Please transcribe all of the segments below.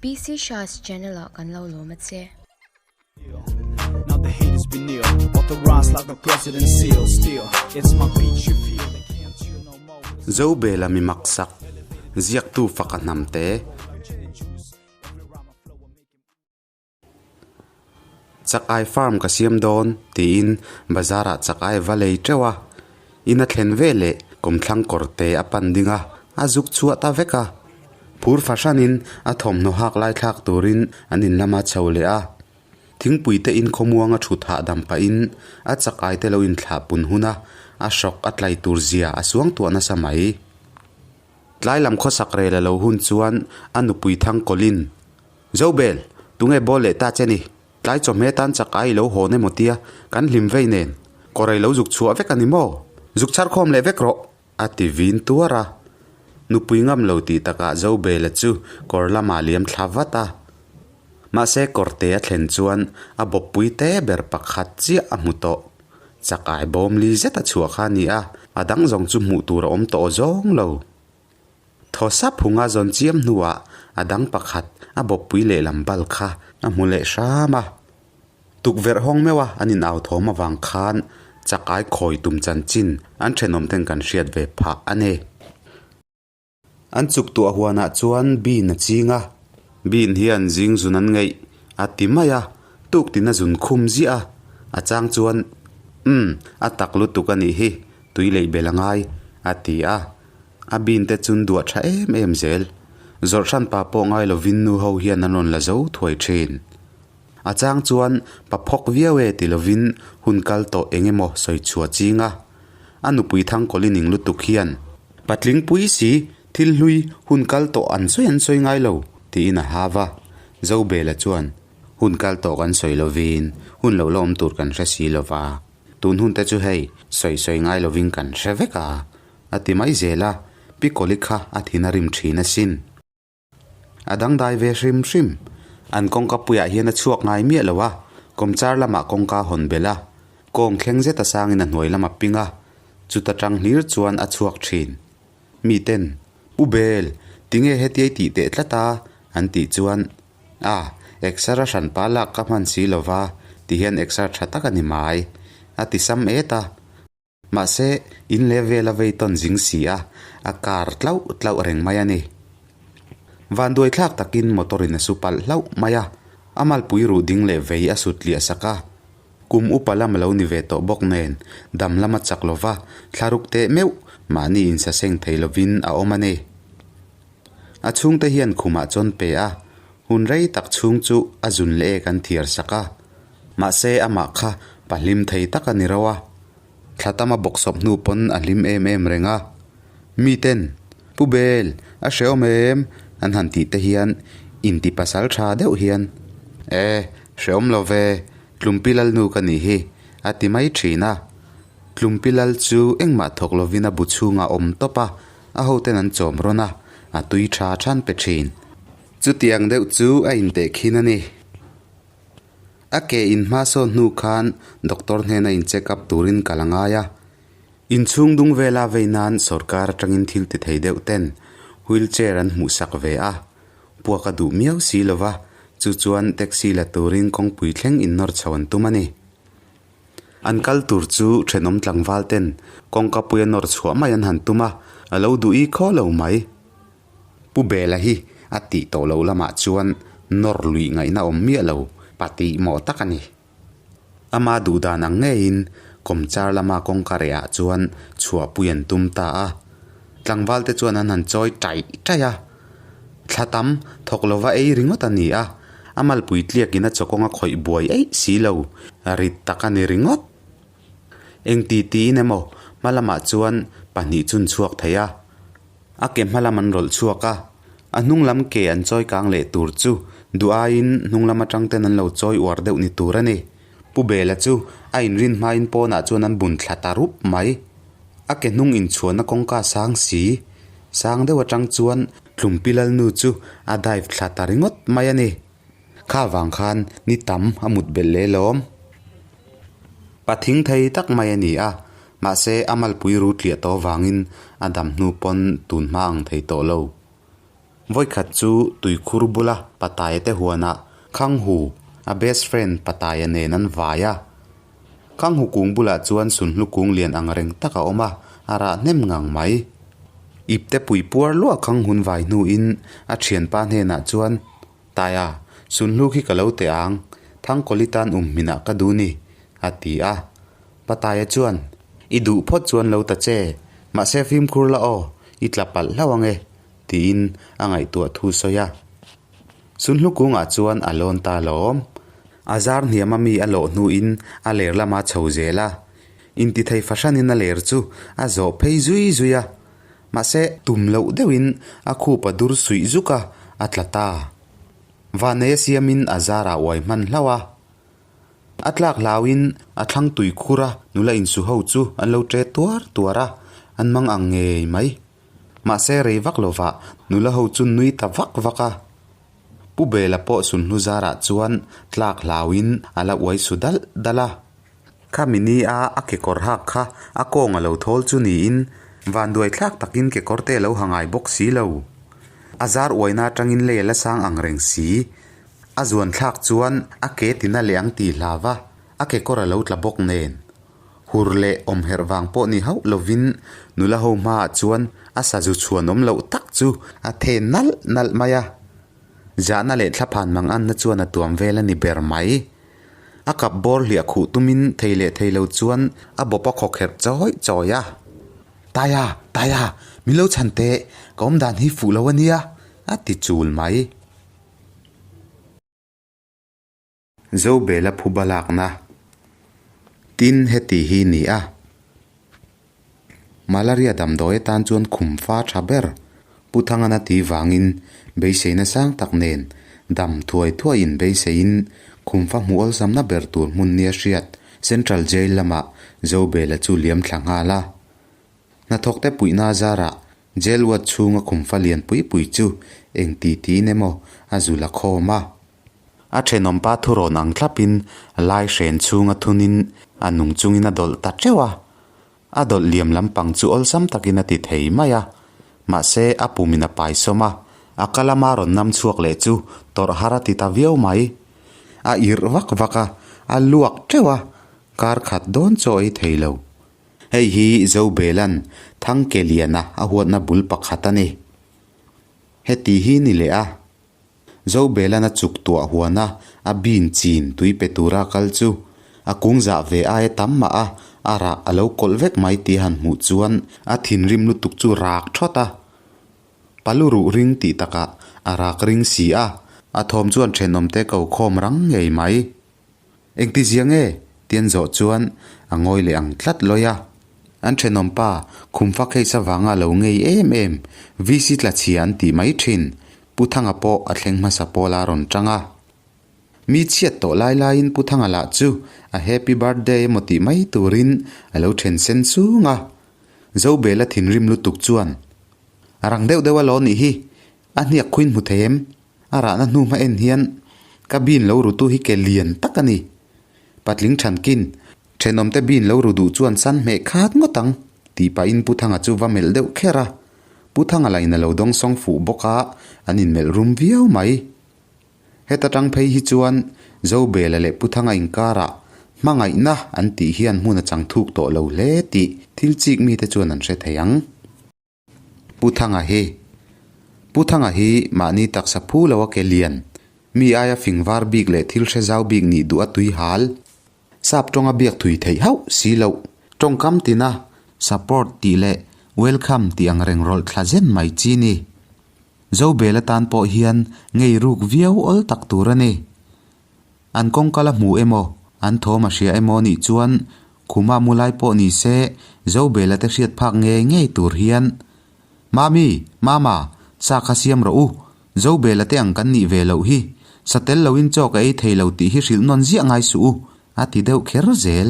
PC Shah's channel ah kan lo lawm a che. Zobela mi maksak, ziaktu faka hnamte. Chakai farm ka siam dawn tiin bazar ah chakai va lei teuh a, in a thlen ve leh kawmthlang kawr te a pan ding a, a zuk chhuah ta vek a. Phur fahranin a thawmhnaw hak lai thlak turin an in lama chho leh a. Thingpui te in khawmuanga thut hahdam pahin a chakai te lo inthlah pun hun a, a hrawk a tlai tur zia a suang tuah nasa mai. Tlai lam khawsak rel a lo hun chuan a nupui thang kawlhin, Zobel, tunge bawl leh ta che ni? Tlai chawhmeh tan chak ai lo hawn emaw tia kan hlim vei nen, kawrei lo zuk chhuah vek a ni maw? Zuk chhar khawm leh vek rawh! a ti vin tuar a. Nupui ngam lo tih takah Zobela chu kawr lamah liam thla vat a. Mahse kawrte a thlen chuan a bawppui te ber pakhat chiah a hmu tawh. Chakai bawm li zet a chhuah kha a ni a, a dang zawng chu hmuh tur a awm tawh zawng lo. Thaw sap hunga zawn chiam hnuah a dang pakhat a bawppui lehlam bal kha a hmu leh hram a. Tukverh hawng meuh a an inau thawm avang khan chakai khawi tum chanchin an thenawm ten kan hriat ve phah a ni. An chuk tuah huanah chuan bean a ching a. Bean hian zing zun an ngeih a ti mai a, tuk tin a zun khum ziah a. A chang chuan, Umm, a tak lutuk a nih hi, tui leih bel a ngai, a ti a. A bean te chun duah tha em em zel. Zawrh hran pa pawh ngai lovin nu ho hian an rawn la zo thuai thin. A chang chuan pa phawk viau e ti lovin hun kal tawh eng emaw sawi chhuah ching a. A nupui thangkawl i ning lutuk hian, Patling pui si, thil hlui hun kal tawh an sawi an sawi ngai lo, tiin a hav a. Zobela chuan, Hun kal tawh kan sawi lovin hun lo la awm tur kan hre si lova, tun hun te chu hei sawi sawi ngai lovin kan hre vek a, a ti mai zel a, Pi Kawli kha a thin a rim thin asin. A dangdai ve hrim hrim. An kawngka puiah hian a chhuak ngai miah lo a, kawmchar lamah kawngka a hawn belh a, kawng thleng zet a sangin a hnuai lam a ping a, chuta tang hlir chuan a chhuak thin. Miten, Pu Bel, tinge hetiai tih teh tlat a? an tih chuan, A, exer a hranpa lak ka hman si lo va, ti hian exer tha tak a ni mai, a ti sam et a. Mahse, in leh vel a vei tawn zing si a, a kar tlauh tlauh reng mai a ni. Vanduai thlak takin motor in a su palh hlauh mai a, a malpui ruh ding leh vei a sut tliah sak a. Kum upa lam a lo ni ve tawh bawk nen, dam lam a chak lo va, thlaruk teh meuh mahni insaseng thei lovin a awm a ni. A chhungte hian khumah chuan pe a, hun rei tak chhung chu a zun leh ek an thiar sak a. Mahse, amah kha pa hlim thei tak a ni rauh a. Thla tama bawksawp hnu pawn a hlim em em reng a. Miten, Pu Bel, a hrehawm em? an han tih te hian inti pasal tha deuh hian, E, hrehawm lo ve, Tlumpi Lalnu ka nih hi, a ti mai thin a. Tlumpi Lal chu engmah thawk lovin a bu chhungah a awm tawp a, a hoten an chawm rawn a, a tui tha than pe thin. Chutiang deuh chu a intehkhin a ni. A ke in hma sawn hnu khan doctor hnena in check up turin kal a ngai a. Inchhung dung vela vei nan sorkar atangin thil ti thei deuh ten wheel chair an hmuh sak ve a. Puak a duh miau si lova, chu chuan taxi la turin kawngpui thleng in nawr chho an tum a ni. An kal tur chu thenawm tlangval ten kawngka puia nawr chhuah mai an han tum a, a lo duh i khaw lo mai. Pu Bela hi a tih tawh loh lamah chuan nawr luih ngaihna awm miah lo pa tih mawh tak a ni. Ama duh dan ang ngeiin kawmchar lama kawngka rehah chuan chhuahpui an tum ta a. Tlangval te chuan an han chawi taih taih a. Thla tam thawk lova ei ringawt a ni a, a malpui tliakin a chawkawng a khawih buai eih si lo, rit tak a ni ringawt. Eng ti tiin emaw hma lamah chuan pahnih chun chhuak thei a. A ke hma lam an rawlh chhuak a, a hnung lam ke an chawi kang leh tur chu duh aiin hnung lam atang ten an lo chawi uar deuh ni tur a ni. Pu Bela chu a inrin hmain pawnah chuan an bun thla ta rup mai. A ke hnung inchhuahna kawngka sang si, sang deuh atang chuan Tlumpi Lalnu chu a dive thla ta ringawt mai a ni. Kha vang khan ni tam a mut belh leh lawm. Pathing thei tak mai a ni a, mahse a malpui ru tliah tawh vangin a dam hnu pawn tun hma ang thei tawh lo. Vawikhat chu tuikhur bula Pataya te huanah Khanghu, a best friend Pataya nen an vai a. Khanghu kung bulah chuan sunhlu kung lian ang reng tak a awm a, a rah hnem ngang mai. Ipte pui puar luah Khanghun vai hnuin a thianpa hnenah chuan, Taia, sunhlu khi ka lo teh ang, Thangkawli tan um hminah ka duh ni, a ti a. Pataia chuan, I duh phawt chuan lo ta che, mahse fimkhur la aw, i tla palh hlauh ang e, tiin a ngaihtuah thu sawi a. Sunhlu kungah chuan a lawn ta lawm. A zar hniam a mi a lawh hnuin a ler lama chho zel a. Intithei fahranin a ler chu a zawh phei zui zui a. Mahse, tum loh deuhin a khup a dur suih zuk a, a tla ta. Vanneia siamin a zarah uai hman hlauh a. A tlak hlauin a thlang tui khur a, nula insu ho chu an lo ṭe tuar tuar a, an mang ang ngei mai. Mahse, rei vak lovah nula ho chu nui ta vak vak a. Pu Bela pawh sunhlu zarah chuan tlak hlauin a la uai su dalh dalh a. Khami ni a a kekawr hak kha a kawng a lo thawl chu niin vanduai thlak takin kekawr te a lo ha ngai bawk si lo. A zar uaina atangin lei a la sang ang reng si. A zuan thlak chuan a ke tina leh ang tih hlau va, a kekawr a lo tla bawk nen. Hur leh awmherh vang pawh ni hauh lovin nula ho hmaah chuan a sazu chhuan awm loh tak chu a then nalh nalh mai a. Zahna leh thlaphan mang anna chuan a tuam vel a ni ber mai. A kap bawr hliah khuh tumin thei leh thei lo chuan a bawp a khawkherh chawi chawi a. Taia! Taia! Min lo chhan teh! Ka awm dan hi fuh lo a nia! a ti chul mai. Zobela phuba lakna tin heti hi ni a. Malaria damdawi atan chuan khum fa tha ber Pu Thangana ti vangin beiseina sang tak nen dam thuai thuaiin beiseiin khum fa hmuh awlsamna ber tur hmun nia hriat Central Jail lamah Zobela chu liam thla nghal a. Hnathawkte puihna zarah Jail ward chhunga khum fa lian pui pui chu eng ti tiin emaw a zu la khawm a. A thenawmpa thurawn ang thlapin lai hren chhunga thunin a nung chungin a dawlh ta teuh a. A dawlh liam lampang chu awlsam takin a ti thei mai a. Mahse, a pumin a pai sawm a, a ka lama rawn nam chhuak leh chu tawrh har a ti ta viau mai. A irh vak vak a, a luak teuh a, kar khat dawn chaw ei thei lo. Hei hi Zobela'n Thangkeliana a huatna bul pakhat a ni. Heti hi ni leh a. Zobela'n a chuk tuah huana a bin chin tui pe tura kal chu a kung zah ve aia tam mah a, a rah a lo kawlh vek mai tih a han hmuh chuan a thinrim lutuk chu rak thawt a. Palu ruh ring tih takah a rak ring si a, a thawm chuan thenawmte ko khawm rang ngei mai. Engti zia nge? Tian zawh chuan a ngawi leh ang tlat lawi a. An thenawm pa, khumfa case avanga lo ngei em em, VC tla chhia an tih mai thin, Pu Thanga pawh a thleng hmasa pawl a rawn tang a. Mi chhiat tawh lai laiin Pu Thanga lah chu a happy birthday emaw tih mai turin a lo then sen sung a. Zobela thinrim lutuk chuan, A rang deuh deuh a lo nih hi, a hniak khuin hmu thei em? A rahna hnu hma en hian ka bin lo rutu hi ke lian tak a ni. Patling Thankin, thenawmte bin lo ru duh chuan san hmeh khat ngawt ang, tih pahin Pu Thanga chu va melh deuh kher a. Pu Thanga lah in a lo dawng sawng fuh bawk a, an inmelh rum viau mai. Heta tang phei hi chuan Zobela leh Pu Thanga inkarah hmangaihna an tih hian hmun a chang thuk tawh lo hle tih thil chik mite chuan an hre thei ang. Pu Thanga hi Pu Thanga hi mahni taksa phu lo a ke lian, mi aia fing var bik leh thil hre zau bik nih duh a tui hal. Sap tawnga biak thui theih hauh si loh. Tawngkam tina support tih leh welcome tih ang reng rawlh thla zen mai chi ni. Zobel atan pawh hian ngei ruk viau awl tak tur a ni. An kawngkal a hmu emaw, an thawm a hria emaw nih chuan khuma mu lai pawh ni se Zobela te hriat phak ngei ngei tur hian, Mami, Mama, sa kha siam rawh u, Zobela te ang kan nih ve loh hi, sa tel loin chaw ka ei thei lo tih hi hrilh nawn ziah ngai suh u, a ti deuh kher zel.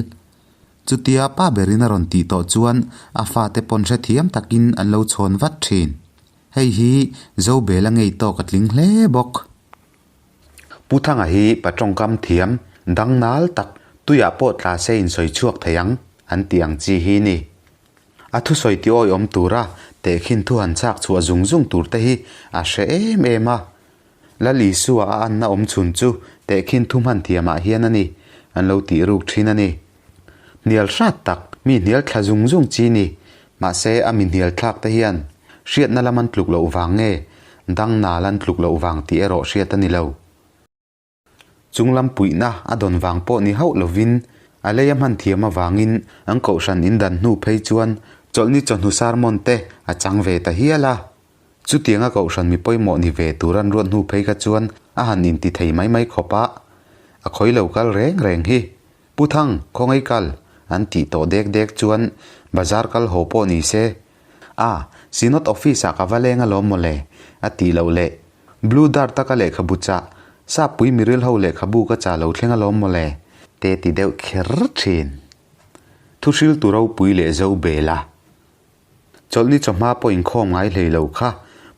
Chutia pa berin a rawn tih tawh chuan a fate pawn hrethiam takin an lo chhawn vat thin. Hei hi Zobela ngei tawk a tling hle bawk. Pu Thanga hi pa tawngkam thiam, dang nal tak, tuiah pawh tla se in sawi chhuak thei ang, an tih ang chi hi ni. A thusawi ti awihawm tura Tehkhin thu han chak chhuah zung zung tur te hi a hre em em a. Lal Isua a anna awm chhun chu tehkhin thu hman thiamah hian a ni, an lo tih ruk thin a ni. Hnial hrat tak, mi hnial thla zung zung chi ni. Mahse a mi hnial thlak te hian hriatna lam an tluk loh vang nge, dang nal an tluk loh vang tih erawh hriat a ni lo. Chunglam puihna a dawn vang pawh ni hauh lovin a lei a hman thiam avangin an kohhran in dan hnu phei chuan chawlhni chawhnu sermon te a chang ve ta hial a. Chutianga kohhran mi pawimawh ni ve tur an ruat hnu phei kha chuan a han inti thei mai mai khawp a, a khawi lo kal reng reng hi. Pu Thang, khawngaih kal, an tih tawh dek dek chuan bazar kal haw pawh ni se. A, Synod Office ah ka va leng alawm mawle, a tih loh leh. Blue Dart a ka lehkhabu chah, Sappui miril ho lehkhabu ka chah lo thleng alawm mawle, te ti deuh kher thin. Thuhriltu ropui leh zo bel a. Chawlhni chawhma pawh inkhawm ngai hlei lo kha.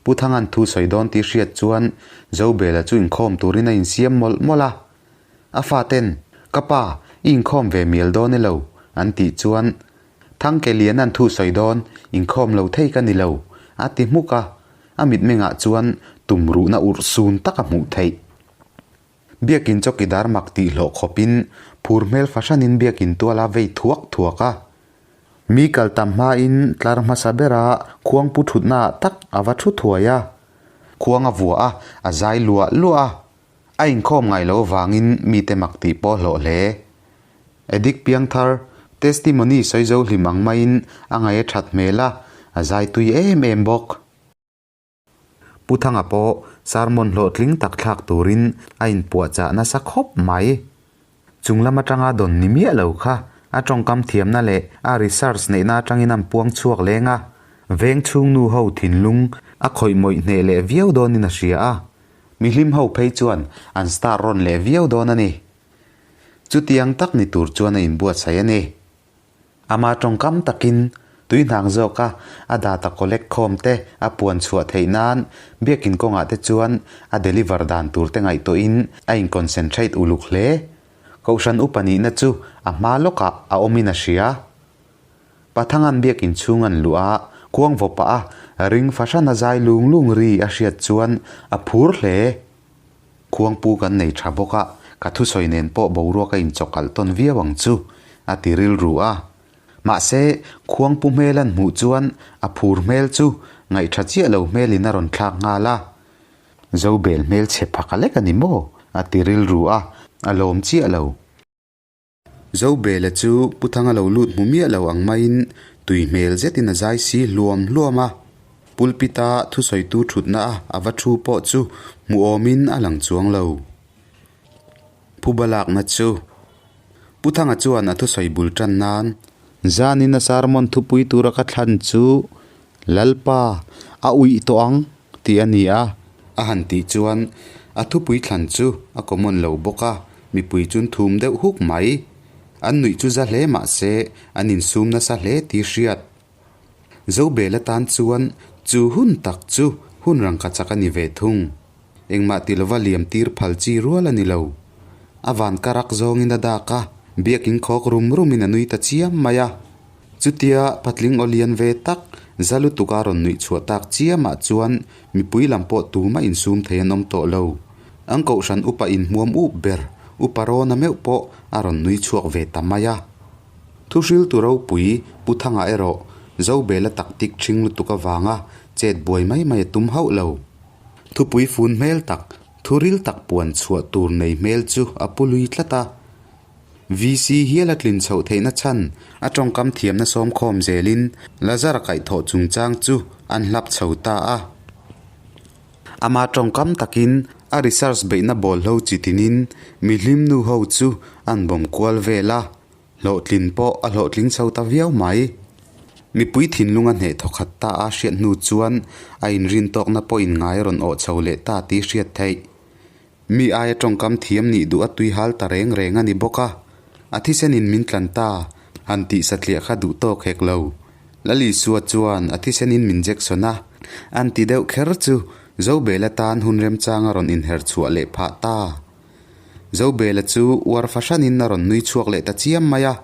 Pu Thanga'n thu sawi dawn tih hriat chuan Zobela chu inkhawm turin a insiam mawlh mawlh a. A faten, Ka pa, i inkhawm ve mial dawn e lo, an tih chuan, Thangke Liana'n thu sawi dawn, inkhawm lo thei ka ni lo, a ti hmuk a. A mitmengah chuan tumruhna urh sun tak a hmuh theih. Biakin chawkidar mak tih hlawh khawpin phur hmel fahranin biakin tuala vei thuak thuak a. Mi kal tam hmain tlar hmasa bera khuangpu thutnaah tak a va thu thuai a. Khuang a vua a, a zai luah luah a. A inkhawm ngai lo vangin mite mak tih pawh hlawh hle. Addict piangthar, testimony sawi zo hlim ang maiin a ngaih a that hmel a, a zai tui em em bawk. Pu Thanga pawh sermon hlawhtling tak thlak turin a inpuahchah nasa khawp mai. Chung lam atanga dawn ni miah lo kha a tawngkam thiamna leh a research neihna atangin an puang chhuak leng a, veng chhung nu ho thinlung a khawih mawih hneh leh viau dawnin a hria a, mihlim ho phei chuan an star rawn leh viau dawn a ni. Chutiang tak ni tur chuan a inbuatsaih a ni. Ama tawngkam takin tui hnang zawka a data collect khawm te a puan chhuah theih nan biakin kawngah te chuan a deliver dan tur te ngaihtuahin a in concentrate uluk hle. Kohhran upa nihna chu a hma lawkah a awmin a hria. Pathangan biakin chhung an luh a, kuang vaw pah a ring fahran a zai lung lung ri a hriat chuan a phur hle. Khuangpu kan nei tha bawk a, ka thusawi nen pawh boruak a inchawkalh tawn viau ang chu, a ti rilru a. Mahse, Khuangpu hmel an hmuh chuan a phur hmel chu ngaihṭha chiah lo hmelin a rawn thlak nghal a. Zobel hmel chhe phaka lek a ni maw? a ti rilru a, a lawm chiah lo. Zobela chu Pu Thanga lo lut hmu miah lo ang maiin tui hmel zetin a zai si hluam hluam a. Pulpit-a thusawitu thutna a a va thu pawh chu hmuhawmin a lang chuang lo. Phuba lakna chu Pu Thanga chuan a thusawi bul tan nan, Zanin a sermon thupui tura ka thlan chu Lalpa a uih tawh ang tih a ni a. A han tih chuan a thupui thlan chu a common lo bawk a, mipui chun thum deuh huk mai. An nuih chu za hle mah se an insum nasa hle tih hriat. Zobel atan chuan chu hun tak chu hun rangkha chak a ni ve thung. Engmah ti lova liam tir phal chi rual a ni lo. A van ka rak zawngin a dak a, biakin khawk rum rumin a nui ta chiam mai a. Chutia patling aw lian ve tak, za lutuk a rawn nuih chhuah tak chiamah chuan mipui lam pawh tumah insum thei an awm tawh lo. An kohhran upa inhmuam up ber, Upa Rawna meuh pawh a rawn nui chhuak ve ta mai a. Thuhriltu ropui Pu Thanga erawh Zobela taktik ṭhing lutuk avanga chet buai mai mai a tum hauh lo. Thupui fun hmel tak, thuril tak puan chhuah tur nei hmel chu a pu lui tlat a. VC hial a tlin chhoh theihna chhan a tawngkam thiamna sawmkhawm zelin Lazara kaihthawh chungchang chu an hlap chho ta a. Ama tawngkam takin a research beihna bawlhlo chi tinin mihlim nu ho chu an bawm kual vel a. Hlawhtlin pawh a hlawhtling chho ta viau mai. Mipui thinlung a hneh thawkhat ta a hriat hnu chuan a inrin tawkna pawhin ngai a rawn awh chho leh ta tih hriat theih. Mi aia tawngkam thiam nih duh a tui hal ta reng reng a ni bawk a. A thisenin min tlan ta, han tih satliah kha duh tawk hek lo. Lalisua chuan a thisenin min Jackson a, an ti deuh kher chu Zobela tan hun remchang a rawn inher chhuah leh phah ta. Zobela chu uar fahranin a rawn nui chhuak leh ta chiam mai a,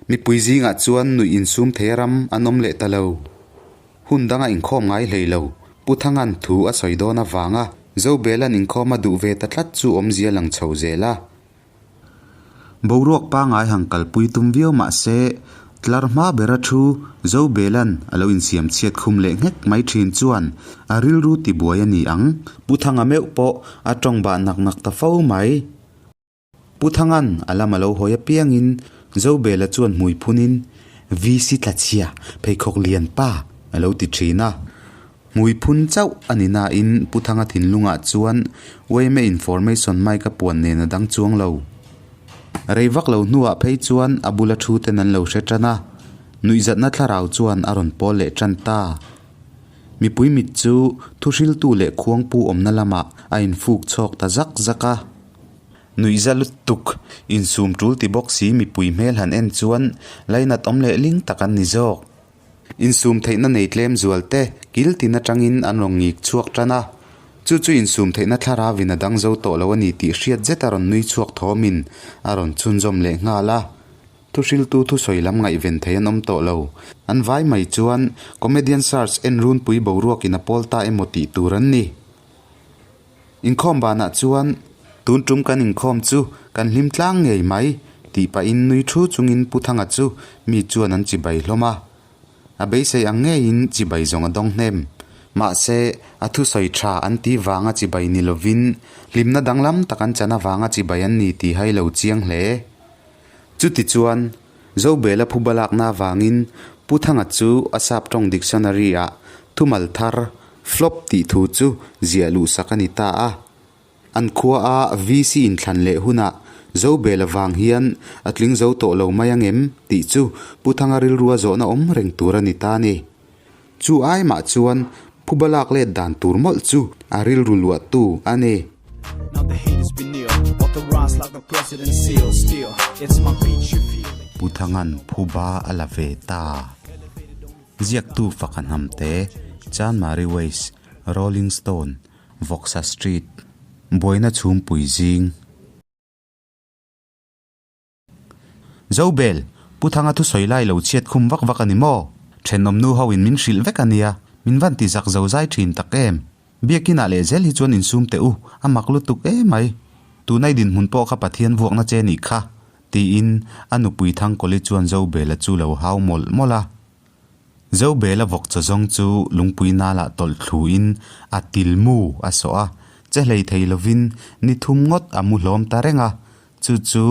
mipui zingah chuan nuih insum thei a ram an awm leh ta lo. Hun danga inkhawm ngai hlei lo. Pu Thanga'n thu a sawi dawn avanga Zobela'n inkhawm a duh ve ta tlat chu awmzia lang chho zel a. Boruak pangai han kalpui tum viau mah se, tlar hma bera thu Zobela'n a lo insiam chhiat khum leh nghek mai thin chuan a rilru tibuai a ni ang. Pu Thanga meuh pawh a tawng bah nak nak ta fo mai. Pu Thanga'n a lam a lo hawi apiangin Zobela chuan hmui phunin, VC Tlachhia, pheikhawk lian pa, a lo ti thin a. Hmui phun chauh a ni nain Pu Thanga thinlungah chuan yma Information mic a puan nen a dang chuang lo. Rei vak lo hnuah phei chuan a bula thu ten an lo hre tan a, nuihzatna thlarau chuan a rawn pawl leh tan ta. Mipui mit chu thuhriltu leh khuangpu awmna lamah a infuk chhawk ta zak zak a. Nuihza lutuk, insum tul ti bawk si mipui hmel han en chuan lainat awm leh ling tak an ni zawk. Insum theihna nei tlem zual te kil tin atangin an rawn ngik chhuak tan a, chu chu insum theihna thlarauin a dang zo tawh lo a ni tih hriat zet a rawn nui chhuak thawmin a rawn chhunzawm leh nghal a. Thuhriltu thusawi lam ngaihven thei an awm tawh lo. An vai mai chuan Comedian Search en runpui boruakin a pawl ta emaw tih tur an ni. Inkhawm banah chuan tun tum kan inkhawm chu kan hlim tlang ngei mai tih pahin nui thu chungin Pu Thanga chu mi chuan an chibai hlawm a. A beisei ang ngeiin chibai zawng a dawng hnem. Mahse, a thusawi tha an tih vanga chibai ni lovin hlimna danglam tak an chan avanga chibai an ni tih hai lo chiang hle. Chutichuan, Zobela phuba lakna avangin Pu Thanga chu a sap tawng dictionary-ah thumal thar Flop tih thu chu ziah luhsak a ni ta a. An khua a VC inthlan leh hunah Zobela vang hian a tling zo tawh lo mai angem tih chu Pu Thanga rilrua zawhna awm reng tur a ni ta a ni. Chu ai mah chuan phuba lak let dan tur mawlh chu a rilru luahtu a ni. Pu Thanga'n phuba a la ve ta. Ziaktu faka hnamte, Chanmari West, Rolling Stone, Vawksa Street, Buaina chhumpui zing. Zobel, Pu Thanga thusawi lai lo chhiat khum vak vak a ni maw? Thenawm nu ho in min hrilh vek a nia, min van ti zak zo zai thin tak em? Biakinah leh zel hi chuan insum teh u, a mak lutuk emai. Tunai dinhmun pawh kha Pathian vuakna che nih kha, tiin a nupui Thangkawli chuan Zobela chu lo hau mawlh mawlh a. Zobela vawk chaw zawng chu lungpui nalah tawlh thluin a tilmu a sawh a, che hlei thei lovin ni thum ngawt a mu hlawm ta reng a, Chu chu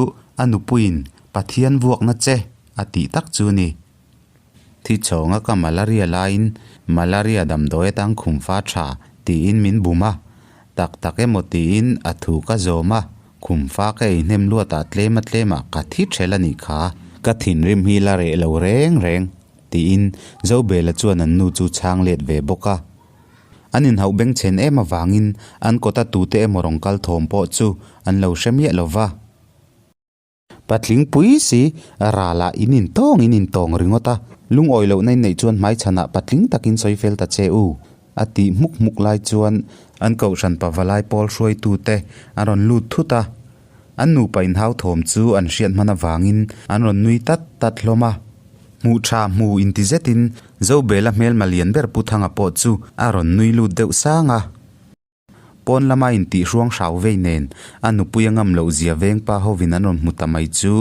a nupuiin Pathian vuakna che a tih tak chu ni. Thi chhawnga ka malaria laiin malaria damdawi atang khum fa tha tiin min bum a, tak tak emaw tiin a thu ka zawm a, khum fa ka ei hnem luatah tlema tlemah ka thi ṭhel a nih kha. Ka thinrim hi la reh lo reng reng tiin Zobela chuan an nu chu chhang let ve bawk a. An inhauh bengchhen em avangin an kawta tute emaw rawn kal thawm pawh chu an lo hre miah lo va. Patling pui si ralah in intawng in intawng ringawt a, lungawi lohna in neih chuan hmaichhanah patling takin sawi fel ta che u, a tih hmuk hmuk lai chuan an kohhran pavalai pawl hruaitute an rawn lut thut a. An nupa inhau thawm chu an hriat hman avangin an rawn nui tat tat hlawm a. Hmuh tha hmu inti zetin Zobela hmelma lian ber Pu Thanga pawh chu a rawn nui lut deuh sang a. Pawn lama intih hruang hrau vei nen a nupui a ngam loh zia vengpa hovin an rawn hmu ta mai chu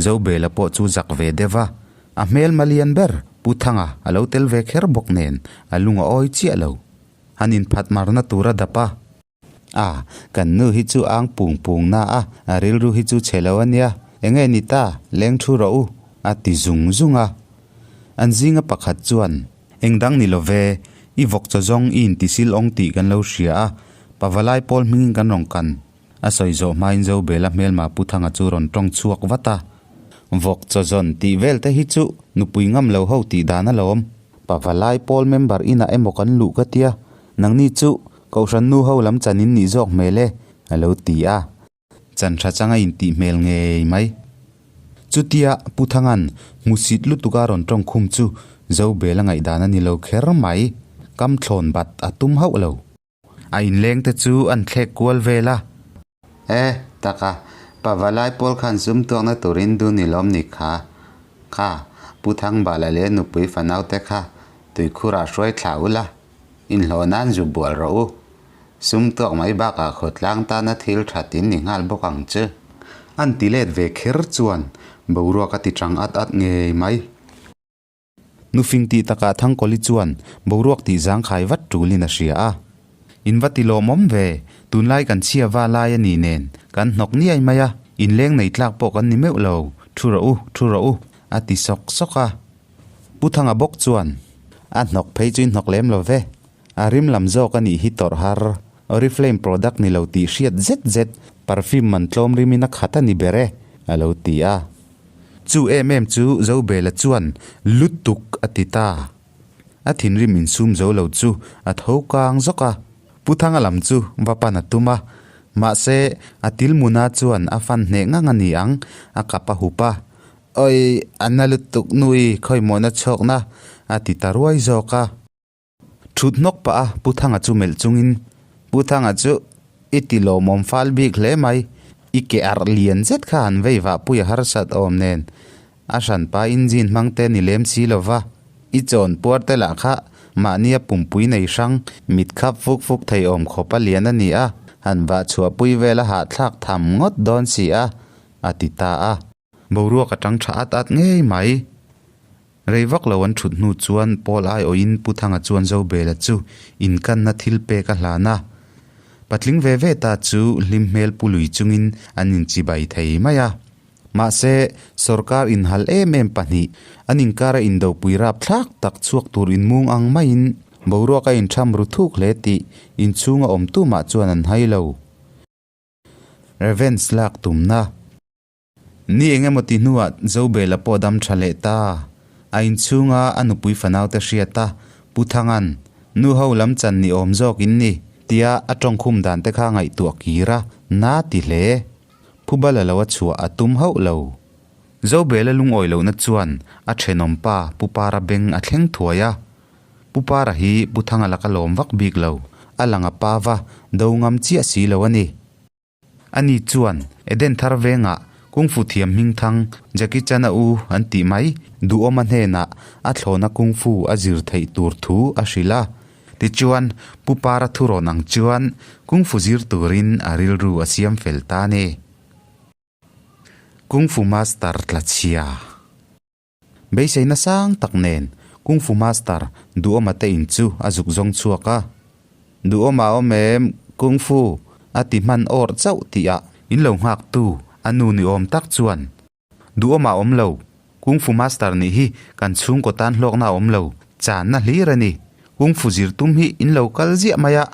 Zobela pawh chu zak ve deuh a. A hmelma lian ber Pu Thanga a lo tel ve kher bawk nen a lung a awi chiah lo. Han inphat marna tur a dap a. A, kan nu hi chu ang pung pung na a, a rilru hi chu chhe lo a nia, enge ni ta, leng thu rawh u, a ti zung zung a. An zinga pakhat chuan, Eng dang ni lo ve, i vawk chaw zawng i intisil awng tih kan lo hria a, pavalai pawl hmingin kan rawn kan. A sawi zawh hmain Zobela hmelma Pu Thanga chu rawn tawng chhuak vat a. Vawk chaw zawn tih vel te hi chu nupui ngam lo ho tih dan alawm. Pavalai pawl member inah emaw kan luh ka tia, nangni chu Kohhran nu ho lam chan in nih zawk hmel e, a lo ti a. Chan tha chang a intih hmel ngei mai. Chutia Pu Thanga'n hmusit lutuk a rawn tawng khum chu Zobela ngaihdan a ni lo kher mai. Kam thlawn bat a tum hauh lo. A inleng te chu an thlek kual vel a. E, taka, pavalai pawl khan sum tuakna turin dun i lawm ni kha. Kha, Pu Thangbala leh nupui fanau te kha. Tuikhurah hruai thla ula, inhlawh nan zu bual rawh u. Sum tuak mai bakah khawtlang tana thil that in ni nghal bawk ang che. An ti let ve kher chuan boruak a ti chang at at ngei mai. Nufing tih takah Thangkawli chuan boruak tih zangkhai vat tulin a hria a. In va ti lawmawm ve, tunlai kan chhia va lai a ni nen, kan hnawk niai mai a, inleng nei tlak pawh kan ni meuh lo, thu rawh u, thu rawh u, a ti sawk sawk a. Pu Thanga bawk chuan, A hnawk phei chu i hnawk lem lo ve, a rim lam zawk a nih hi tawrh har, Oriflame product ni lo tih hriat zet zet, perfume man tlawm rimin a khat a ni ber e, a lo ti a. Chu em em chu Zobela chuan lutuk a ti ta. A thinrim insum zo lo chu a tho kang zawk a, Pu Thanga lam chu va pan a tum a, mahse a tilmuna chuan a fan hneh ngang a ni ang, a kap a hup a, Awi, a na lutuk nui khawimawhna chhawkna a ti ta ruai zawk a. Thut hnawk pah a Pu Thanga chu melh chungin, Pu Thanga chu i ti lawmawm fal bik hle mai, i ke arh lian zet kha han vei vah pui a harsat awm nen, a hranpa engine hmang te ni lem si lo va, i chawn puar te lah kha mahnia pumpui nei hrang mit khap fuk fuk thei awm khawp a lian a ni a, han vah chhuahpui vel a hahthlak tham ngawt dawn si a, a ti ta a. Boruak a tang tha at at ngei mai. Rei vak lo an thut hnu chuan Paul aiawhin Pu Thanga chuan Zobela chu inkanna thil pek a hlan a. Patling ve ve ta chu hlim hmel pu lui chungin an inchibai thei mai a. Mahse, sorkar inhal em em pahnih, an inkara indopui rapthlak tak chhuak tur inmung ang maiin boruak a intham ru thuk hle tih inchhunga awm tumah chuan an hai lo. Revenge lak tumna. Ni eng emaw ti hnuah Zobela pawh dam tha leh ta. A inchhunga a nupui fanaute hriat a, Pu Thanga'n, Nu ho lam chan ni awm zawk in ni, tia a tawngkhum dan te kha ngaihtuah kir a, na ti hle. Phubala lo a chhuah a tum hauh lo. Zobela lungawi lohna chuan a thenawm pa Pu Para beng a thleng thuai a. Pu Para hi Pu Thanga laka lawm vak bik lo, a lang a pa va do ngam chiah si lo a ni. Ani chuan Eden thar vengah Kung Fu thiam hmingthang Jackie Chan a u an tih mai duhawma hnenah a thlawna Kung Fu a zir theih tur thu a hrilh a. Tichuan, Pu Para thurawn ang chuan Kung Fu zir turin a rilru a siam fel ta a ni. Kung Fu Master tlachhia. Beiseina sang tak nen Kung Fu Master Duhawma te in chu a zuk zawng chhuak a. Duhawma awm em, Kung Fu a ti hman awrh chauh tih ah in lo nghak tu a nu ni awm tak chuan Duhawma awm lo, Kung Fu Master nih hi kan chhungkaw tan hlawkna a awm lo, channa hlir a ni. Kung Fu zir tum hi in lo kal ziah mai a,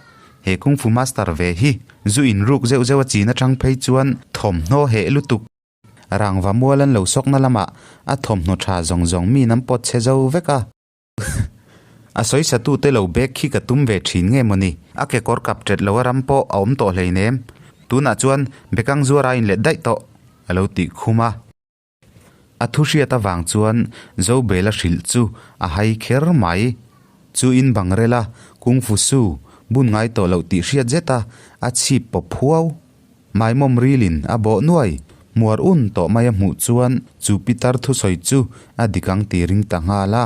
he Kung Fu Master ve hi zu in ruk zeuh zeuh a chin atang phei chuan thawmhnaw heh lutuk. Rangva mual an lo sawkna lamah a thawmhnaw tha zawng zawng mi an pawt chhe zo vek a. A sawisatute lo bek khi ka tum ve thin nge mawni? A kekawr kap tet lo a ram pawh a awm tawh hleinem. Tunah chuan bekang zuar a inlet daih tawh, a lo tih khum a. A thu hriat avang chuan Zobela hrilh chu a hai kher mai. Chu in bang rel a, Kung Fu Su bun ngai tawh loh tih hriat zet a, a chhip pawp huau. Maimawm rilin a bawh nuai, hmuar un tawh mai a hmuh chuan chu pitar thusawi chu a dik ang ti ring ta nghal a.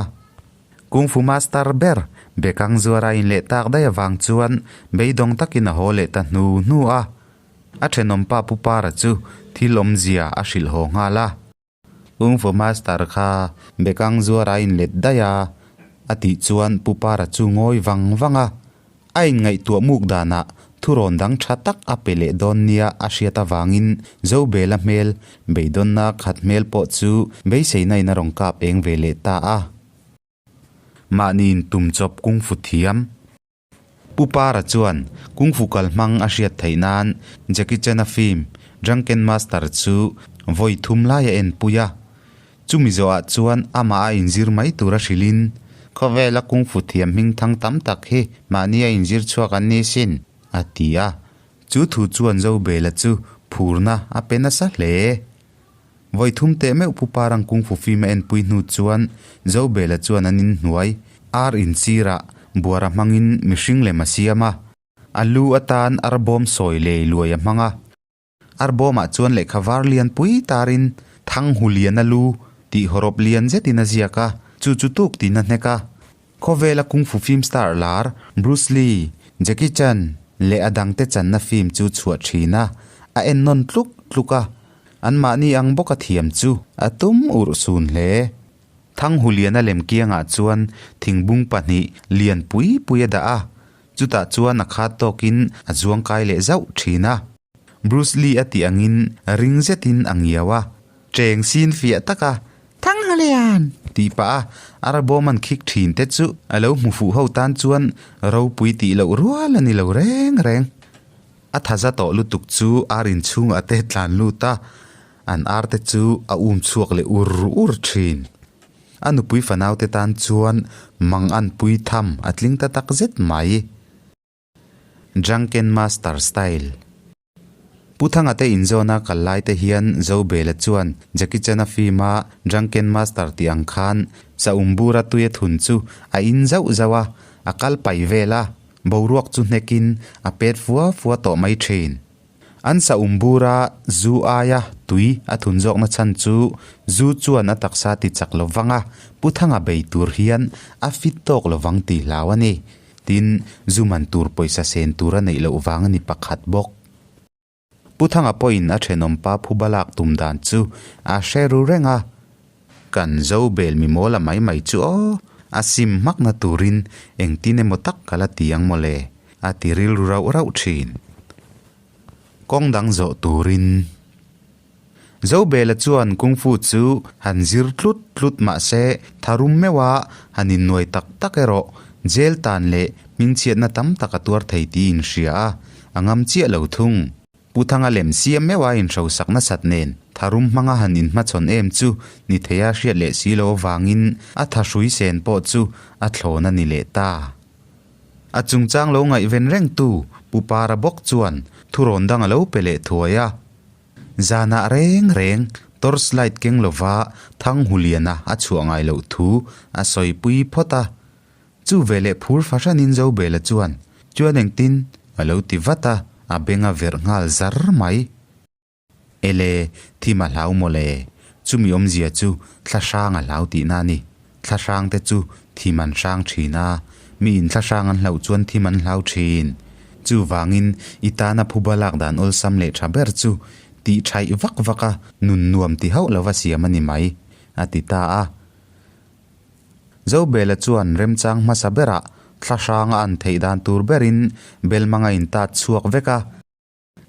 Kung Fu Master ber bekang zuar a inleh tak daih avang chuan beidawng takin a haw leh ta hnu hnu a. A thenawmpa Pu Para chu thil awmzia a hrilh haw nghal a. Kung Fu Master kha bekang zuar a inlet daih a, a tih chuan Pu Para chu ngawi vang vang a. A inngaihtuah muk danah thurawn dang tha tak a pe leh dawn nia a hriat avangin Zobela hmel, beidawnna khat hmel pawh chu beiseina in a rawn kap eng ve leh ta a. Mahniin tum chawp Kung Fu thiam. Pu Para chuan Kung Fu kal hmang a hriat theih nan Jackie Chan-a film Drunken Master chu vawi thum lai a enpui a. Chumi zawhah chuan amah a inzir mai tura hrilhin, Khawvela Kung Fu thiam hming thang tam tak hi mahni a inzir chhuak an ni sin, a ti a. Chu thu chuan Zobela chu phurna a pe nasa hle. Vawi thum teh meuh Pu Parang Kung Fu film a enpui hnu chuan Zobela chuan an inhnuai ar inchirah buara hmangin mihring lem a siam a. A lu atan arbawm sawi lei luai a hmang a. Arbawmah chuan lehkha var lian pui tarin Thang Hu Lian a lu tih hawrawp lian zetin a ziak a, chu chu tuk tiin a hnek a. Khawvela Kung Fu film star lar Bruce Lee, Jackie Chan leh a dangte channa film chu chhuah thin a, a en nawn tluk tluk a, anmahni ang bawka thiam chu a tum urh sun hle. Thanghuliana lem kiangah chuan thingbung pahnih lian pui pui a dah a, chutah chuan a khat tawkin a zuang kai leh zauh thin a. Bruce Lee a tih angin ring zetin a ngiau a, cheng sin fiah taka Thanghulian! tih pah a, arbawm an khik thin te chu a lo hmu fuh ho tan chuan ropui tih loh rual a ni lo reng reng. A thaza tawh lutuk chu ar inchhungah te tlan lut a, An ar te chu a um chhuak leh ur ur thin. A nupui fanau te tan chuan mang an pui tham a tling ta tak zet mai. Drunken Master Style Pu Thanga te inzawna kal lai te hian Zobela chuan Jackie Chan-a film-a Drunken Master tih ang khan Saum bura tui a thun chu a in zauh zauh a, a kal pai vel a, boruak chu hnekin a pet fua fua tawh mai thin. An saum bura zu aia tui a thun zawkna chhan chu zu chuan a taksa ti chak lo vang a, Pu Thanga bei tur hian a fit tawk lo vang tih hlau a ni. Tin, zu man tur pawisa sen tur a neih loh vang a ni pakhat bawk. Pu Thanga pawhin a thenawmpa phuba lak tum dan chu a hre ru reng a. Kan zo bel mi mawl a mai mai chu aw, a sim hmakna turin engtin emaw tak ka la ti ang mawle, a ti rilru rauh rauh thin. Kawng dang zawh turin. Zobela chuan Kung Fu chu han zir tlut tlut mah se tharum meuha han innuai tak tak erawh jail tan leh hmingchhiatna tam tak a tuar thei tih inhria a, a ngam chiah lo thung. Pu Thanga lem siam meuha inhrosak nasat nen tharum hmanga han inhmachhawn em chu ni theia hriat leh si lo avangin a thahrui sen pawh chu a thlawn a ni leh ta. A chungchang lo ngaihven rengtu Pu Para bawk chuan thurawn dang a lo pe leh thuai a. Zanah reng reng torch light keng lova Thanghuliana a chhuah ngai loh thu a sawipui phawt a. Chu veleh phur fahranin Zobela chuan, Chuan engtin? a lo ti vat a, a beng a verh nghal zar mai. Ele, thim a hlau mawle. Chumi awmzia chu thla hrang a hlau tihna a ni. Thla hrang te chu thim an hrang thin a, miin thla hrang an hlauh chuan thim an hlau thin. Chuvangin i tana phuba lak dan awlsam leh tha ber chu tih thaih vak vak a, nun nuam ti hauh lova siam a ni mai, a ti ta a. Zobela chuan remchang hmasa berah thla hranga an theih dan tur berin Belmang a intat chhuak vek a.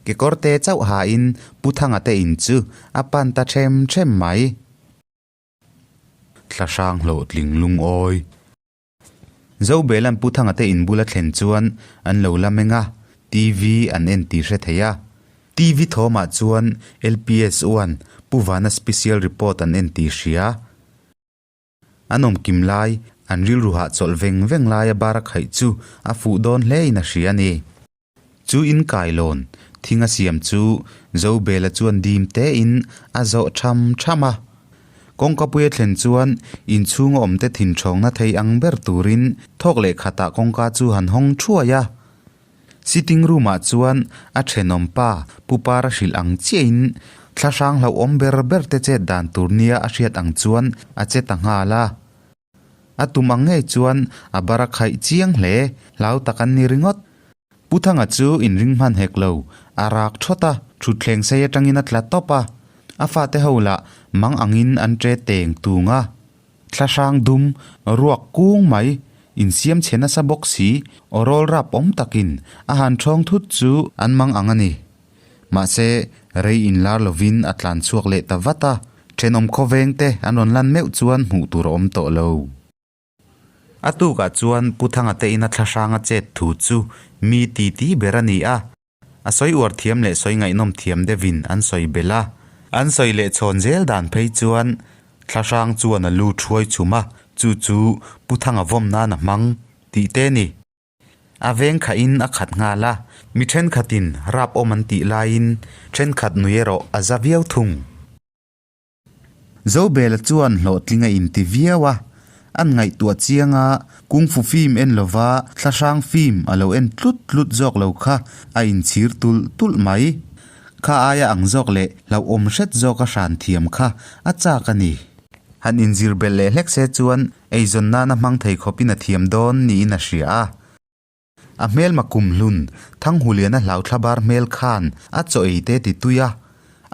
Kekawrte chauh hain Pu Thanga te in chu a pan ta ṭhem ṭhem mai. Thla hrang hlawhtling lungawi. Zobela'n Pu Thanga te in bula thlen chuan an lo la meng a, TV an en tih hre thei a. TV thawmah chuan LPS uan Pu Vana special report an en tih hria. An awm kim lai, an rilru hahchawlh veng veng laia bar a khaih chu a fuh dawn hlein a hria a ni. Chu in kailawn thing a siam chu Zobela chuan dim tein a zawh tham tham a. Kawngkapui a thlen chuan inchhung a awmte thinthawngna thei ang ber turin thawk leh khatah kawngka chu han hawng thuai a. Sitting room ah chuan a thenawm pa Pu Para hrilh ang chiahin thla hrang hlauhawm ber ber te chet dan tur nia a hriat ang chuan a che ta nghal a. A tum ang ngei chuan a bar a khaih chiang hle, hlau tak an ni ringawt. Pu Thanga chu inring hman hek lo, a rak thawt a, thutthleng sei atangin a tla tawp a. A fate ho lah mang angin an ṭe teng tung a. Thla hrang dum, ruak kung mai, insiam chhe nasa bawk si, aw rawl rap awm takin a han ṭhawng thut chu an mang ang a ni. Mahse, rei inlar lovin a tlan chhuak leh ta vat a, thenawm khawveng te an rawn lan meuh chuan hmuh tur a awm tawh lo. A tukah chuan Pu Thanga te ina thla hranga chet thu chu mi titi ber a ni a, a sawi uar thiam leh sawi ngaihnawm thiam deuhin an sawi belh a. An sawi leh chhawn zel dan phei chuan thla hrang chuan a lu thuai chhum a, chu chu Pu Thanga vawm nan a hmang tih te a ni. A veng khahin a khat nghal a, mi thenkhatin rap awm an tih laiin thenkhat nui erawh a za viau thung. Zobela chuan hlawhtling a inti viau a, an ngaihtuah chiang a, Kung Fu film en lova thla hrang film a lo en tlut tlut zawk lo kha a inchhir tulh tulh mai. Kha aia ang zawk leh hlauhawm hret zawk a hran thiam kha a chak a ni. Han inzir belh leh hlek se chuan Eizawn nana hmang thei khawpin a thiam dawn niin a hria a. A hmelma kumhlun Thanghuliana hlauthla bar hmel khan a chaw ei te ti tui a,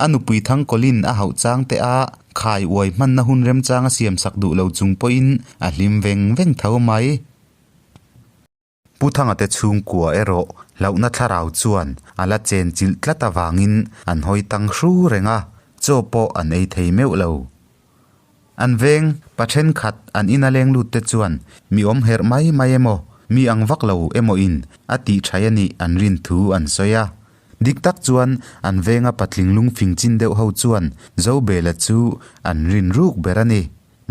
a nupui Thangkawlin a hauh chang te a khai uai hmanna hun remchang a siamsak duh lo chung pawhin a hlim veng veng tho mai. Pu Thanga te chhungkua erawh hlauhna thlarau chuan a la chen chilh tlat avangin an hawi tang hru reng a, chaw pawh an ei thei meuh lo. An veng pa thenkhat an ina leng lut te chuan mi awm herh mai mai emaw, mi ang vak lo emaw in a tih thaih a nih an rin thu an sawi a. Dik tak chuan an venga patling lungfing chin deuh ho chuan Zobela chu an rin ruk ber a ni.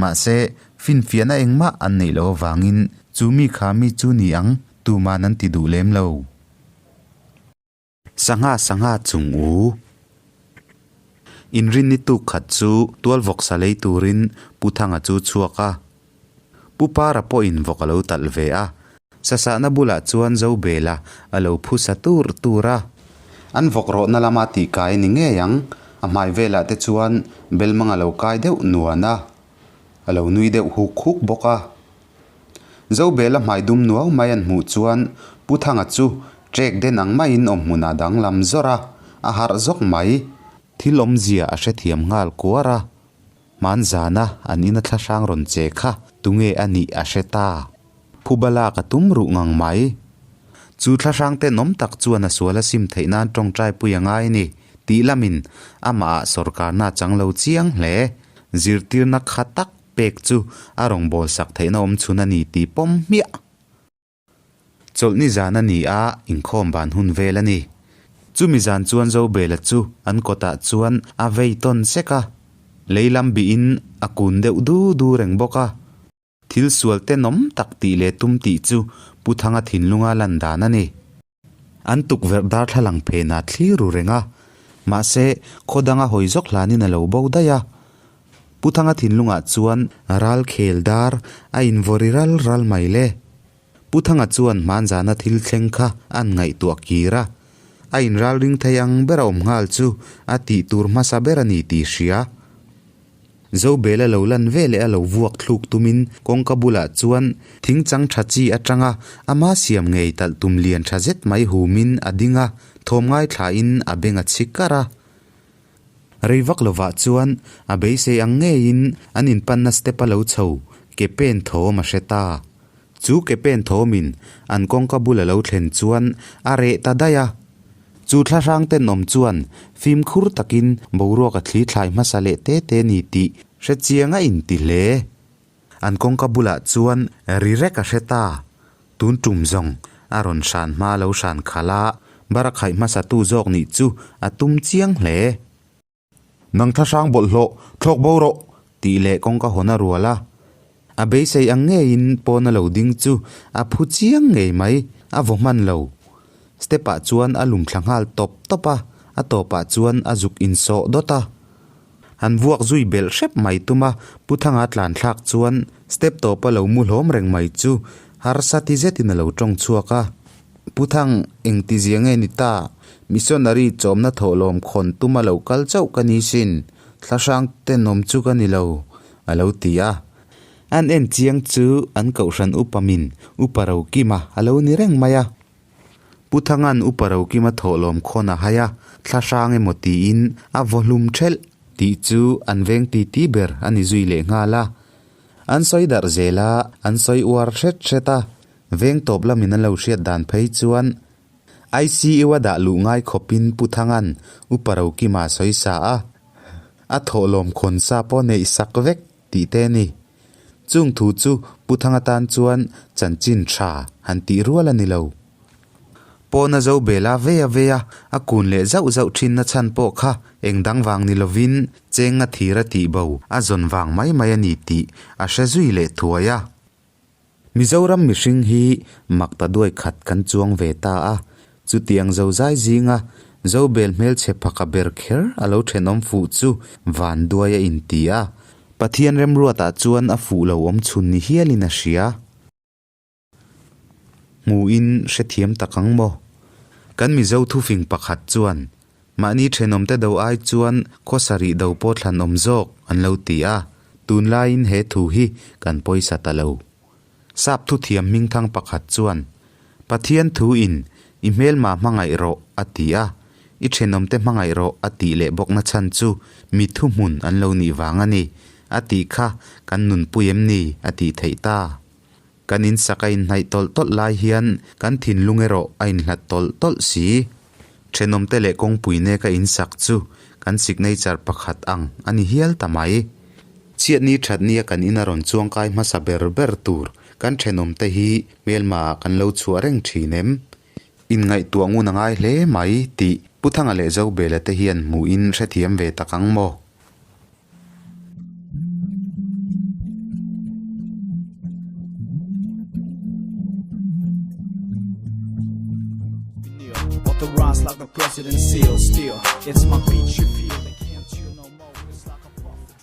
Mahse, finfiahna engmah an neih loh avangin chu mi kha mi chu ni ang tuman an ti duh lem lo. Sangha sangha chung u. Inrinni tuk khat chu tual vawk sa lei turin Pu Thanga chu chhuak a. Pu Para pawhin vawk a lo talh ve a. Sasahna bulah chuan Zobela a lo phu sa tur tur a. An vawk rawhna lama tih kai a ni ngei ang. A hmai velah te chuan belmang a lo kai deuh nuan a, a lo nui deuh huk huk bawk a. Zobela hmai dum nuau mai an hmuh chuan Pu Thanga chu trek den ang maiin awm hmunah danglam zawrh a, a harh zawk mai. Thil awmzia a hrethiam nghal kuar a. Hmanzana an ina thlahrang rawn che kha tunge a nih a hre ta. Phuba lak a tum ruh ngang mai. Chu thlahrang tenawm tak chuan a sual a sim theih nan tawngtai pui a ngai ni tih lamin amah ah sawrkarna a chang lo chiang hle. Zirtirna kha tak pek chu a rawngbawlsak theihna awm chhun a ni tih pawm hmiah. Chawlhni zan a ni a, inkhawm ban hun vel a ni. Chumi zan chuan Zobela chu an kawtah chuan a vei tawn sek a, lei lam bihin a kun deuh du du reng bawk a. Thil sual tenawm tak tih leh tum tih chu Pu Thanga thinlunga lan dan a ni. An tukverh darthlalang phenah thlir ru reng a, mahse khaw danga hawi zawk hlanin a lo bo daih a. Pu Thanga thinlungah chuan ral khel dar a invawri ral ral mai le. Pu Thanga chuan hmanzana thil thleng kha an ngaihtuah kir a, a inralring thei ang ber a awm nghal chu a tih tur hmasa ber a ni tih hria. Zobela lo lan ve leh a lo vuak thluk tumin kawngka bulah chuan thing chang tha chi atanga ama siam ngei talh tum lian tha zet mai humin a ding a, thawm ngaithlain a beng a chhi kar a. Rei vak lovah chuan a beisei ang ngeiin an inpanna step a lo chho ke pen thawm a hre ta. Chu ke pen thawmin an kawngka bul a lo thlen chuan a reh ta daih a. Chu thlahrang tenawm chuan fimkhur takin boruak a thli thlai hmasa leh te te ni tih hre chiang a inti hle. An kawngka bulah chuan ri rek a hre ta. Tun tum zawng a rawn hran hma lo hran khalh a, barakhaih hmasatu zawk nih chu a tum chiang hle. Nang thlahrang bawlhhlawh thlawk bo rawh tih leh kawngka hawn a rual a. A beisei ang ngeiin pawn a lo ding chu a phu chiang ngei mai, a vaw hman lo. Step ah chuan a lum thla nghal tawp tawp a, a tawpah chuan a zuk insawh dawt a. Han vuak zui belh hrep mai tum a, Pu Thanga tlan thlak chuan step tawpa lo mu hlawm reng mai chu harsa ti zetin a lo tawng chhuak a. Pu Thang, engti zia nge ni ta? Missionary chawmna thawhlawm khawn tuma lo kal chauh ka ni sin, thlahrang tenawm chu ka ni lo, a lo ti a. An en chiang chu an kohhran upa min Upa Rokima a lo ni reng mai a. Pu Thanga'n Upa Rokima thawhlawm khawn a hai a, thlahrang emaw tiin a vaw hlum thelh tih chu an veng titi ber a ni zui leh nghal a. An sawi darh zel a, an sawi uar hret hret a. Veng tawp lamin an lo hriat dan phei chuan ICU a dah luh ngai khawpin Pu Thanga'n Upa Rokima a sawi sa a, a thawhlawm khawn sa pawh neih sak vek tih te a ni. Chung thu chu Pu Thanga tan chuan chanchin tha han tih rual a ni lo. Pawna zo bel a vei a vei a, a kun leh zauh zauh thin na chhan pawh kha eng dang vang ni lovin cheng a thir a tih bo a zawn vang mai mai a ni tih a hre zui leh thuai a. Mizoram mihring hi mak ta duai khat kan chuang ve ta a, chutiang zozai zinga Zobel hmelchhe phaka ber kher a lo thenawm fuh chu van duai a inti a, Pathian remruatah chuan a fuh lo awm chhun ni hialin a hria. Hmuhin hrethiam tak ang maw? Kan Mizo thufing pakhat chuan Mahni thenawmte do ai chuan khaw sarih do pawh thlan awm zawk an lo ti a. Tunlaiin he thu hi kan pawisa ta lo. Sap thuthiam hmingthang pakhat chuan, Pathian thuin i hmelma hmangaih rawh a ti a, i thenawmte hmangaih rawh a tih leh bawkna chhan chu mi thuhmun an lo nih vang a ni, a tih kha kan nunpui em ni a tih theih ta. Kan insak a inhnaih tawlh tawlh lai hian kan thinlung erawh a inhlat tawlh tawlh si. Thenawmte leh kawngpui neka insak chu kan signature pakhat ang a ni hial ta mai. Chhiatni thatnia kan ina rawn chuangkai hmasa ber ber tur kan thenawmte hi hmelma ah kan lo chhuah reng thin em? Inngaihtuah ngun a ngai hle mai tih Pu Thanga leh Zobela te hian hmuhin hrethiam ve tak ang maw?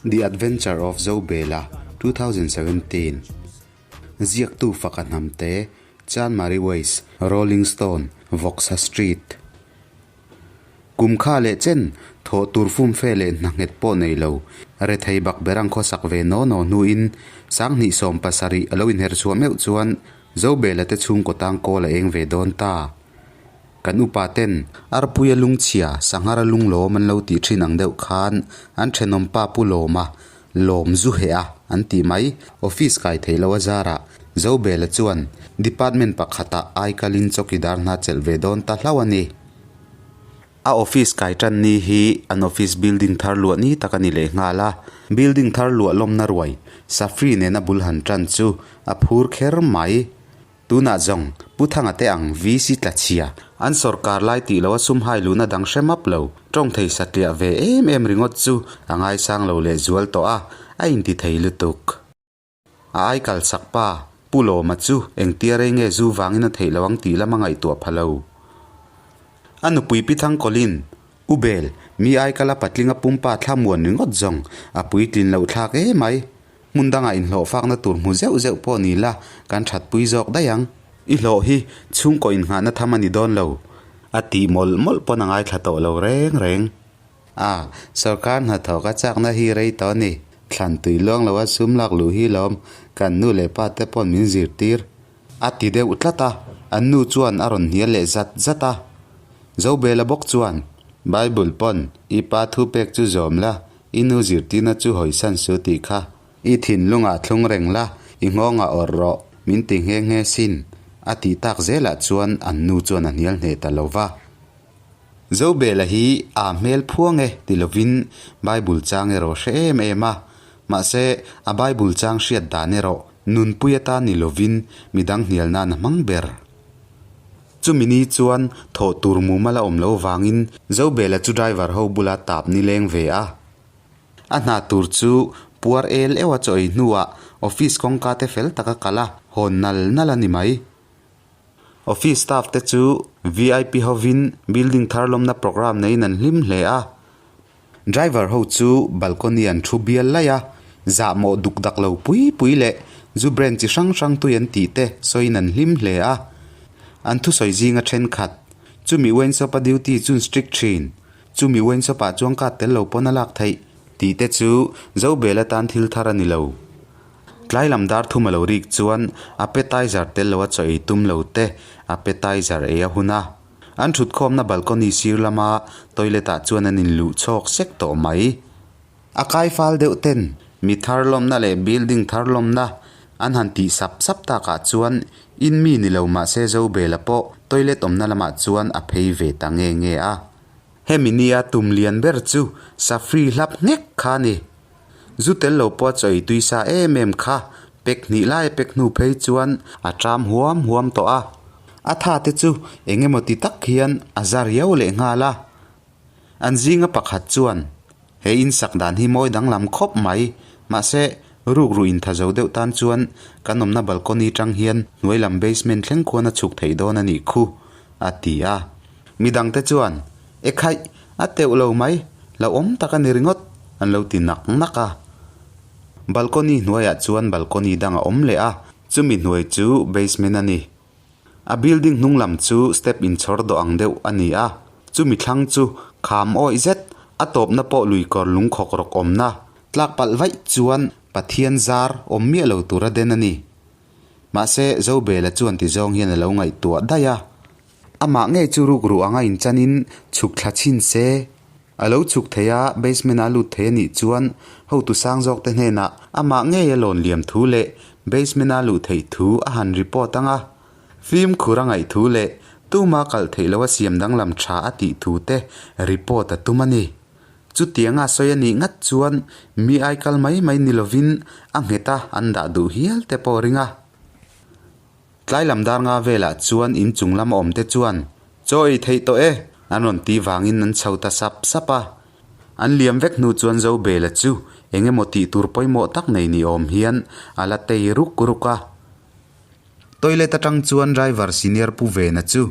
The Adventure of Zobela, 2017 Ziaktu faka hnamte, Chanmari West, Rolling Stone, Vawksa Street. Kum kha leh chen, thawh tur fumfe leh hna nghet pawh nei lo, rethei bak ber ang khawsak ve naw naw hnuin 2017 a lo inher chhuah meuh chuan Zobela te chhungkaw tang kawl a eng ve dawn ta. Kan upa ten Arpuia lungchhia, Sanghara lunglawm an lo tih thin ang deuh khan an thenawm pa Pu Lawma lawm zu heh a an tih mai. Office kai thei lo a zarah Zobela chuan department pakhatah aikalin chawkidar hna chelh ve dawn ta hlauh a ni. A office kai tan ni hi an office building thar luah ni tak a ni leh nghal a, building thar luah lawmna ruai Safri nena bul han tan chu a phur kher mai. Tunah zawng Pu Thanga te ang VC tla chhia an sawrkar lai tih loa sum hai luhna dang hre map lo, tawng thei satliah ve em em ringawt chu a ngaisang lo leh zual tawh a, a inti thei lutuk. A aikal sak pa, Pu Lawma chu engtia rei nge zu vangin a theih lo ang tih lama ngaihtuah pha lo. A nupui Pi Thangkawlin, U Bel, mi aikala patlinga pumpa thla muan ringawt zawng, a puitlin loh thlak emai. Hmun dangah inhlawh fakna tur hmu zeuh zeuh pawh ni la, kan thatpui zawk daih ang. I hlawh hi chhungkaw innghahna tham a ni dawn lo, a tih mawlh mawlh pawn a ngaithla tawh lo reng reng. A, sorkar hnathawk a chakna hi rei tawh a ni. Thlan tui luang loa sum lak luh hi lawm kan nu leh pa te paw'n min zirtir. A ti deuh tlat a, an nu chuan a rawn hnial leh zat zat a. Zobela bawk chuan, Bible pawn i pa thu pek chu zawm la, i nu zirtirna chu hawisan su tih kha. I thinlungah thlung reng la, i nghawngah awrh rawh, min ti nghe nghe sin, a tih tak zelah chuan an nu chuan a hnial hneh ta lo va. Zobela hi aa hmel phuang e ti lovin Bible chang erawh hre em em a, mahse a Bible chang hriat dan erawh nunpui atan ni lovin midang hnial nan a hmang ber. Chumi ni chuan thawh tur mumal a awm lo vangin Zobela chu driver ho bula tap ni leng ve a. A hna tur chu puar el euh a chaw ei hnuah office kawngka te fel taka kal a, hawn nal nal a ni mai. Office staff te chu vip hovin building thar lawmna programme neiin an hlim hle a. Driver ho chu balcony an thu bial laih a, zahmawh duk dak lo pui pui leh zu brand chi hrang hrang tui an tih te sawiin an hlim hle a. An thusawi zinga thenkhat, chumi wine shop a duty chun strict thin, chumi wine shop ah chuan card tel lo pawn a lak theih tih te chu Zobel atan thil thar a ni lo. Tlai lam dar thum a lo rik chuan appetizer tel lo a chaw ei tum lo te appetizer ei a hun a. An thutkhawmna balcony sir lama toilet ah chuan an inluh chhawk sek tawh mai. A kai fal deuh ten mi thar lawmna leh building thar lawmna an han tih sap sap takah chuan in mi ni lo mahse Zobela pawh toilet awmna lamah chuan a phei ve ta nge nge a. Hemi nia tum lian ber chu safri hlap nghek kha a ni. Zu tel lo pawh a chaw ei tui sa em em kha, pek hnih lai a pek hnu phei chuan a ṭam huam huam tawh a. A tha te chu eng emaw ti tak hian a za riau leh nghal a. An zinga pakhat chuan, He in sak dan hi mawi danglam khawp mai, mahse rukru in tha zo deuh tan chuan kan awmna balcony tang hian hnuai lam basement thleng khuan a chhuk theih dawn a nih khu, a ti a. Midangte chuan, E khaih, a teuh lo mai, hlauhawm tak a ni ringawt, an lo ti nak nak a. Balcony hnuaiah chuan balcony dang a awm leh a, chumi hnuai chu basement a ni. A building hnung lam chu step inchhawr dawh ang deuh a ni a, chumi thlang chu kham awih zet, a tawpna pawh lui kawr lungkhawk rawk awmna tlak palh vaih chuan Pathian zar awm miah lo tura den a ni. Mahse, Zobela chuan ti zawng hian a lo ngaihtuah daih a. Amah ngei chu rukru anga inchanin chhuk thla chhin se. A lo chhuk thei a, basement-a lut thei a nih chuan hotu sang zawkte hnenah amah ngei a lawn liam thu leh basement-a luh theih thu a han report ang a. Fimkhur a ngaih thu leh tuma kalh theih loha siam danglam tha a tih thu te report a tum a ni. Chutianga sawi a nih ngat chuan mi aikal mai mai ni lovin a nghet a an dah duh hial te pawh a ring a. Tlai lam dar nga velah chuan in chung lama awm te chuan chaw ei theih tawh e an rawn tih vangin an chho ta sap sap a. An liam vek hnu chuan Zobela chu eng emaw tih tur pawimawh tak nei ni awm hian a la tei ruk ruk a. Toilet atang chuan driver senior Pu Vena chu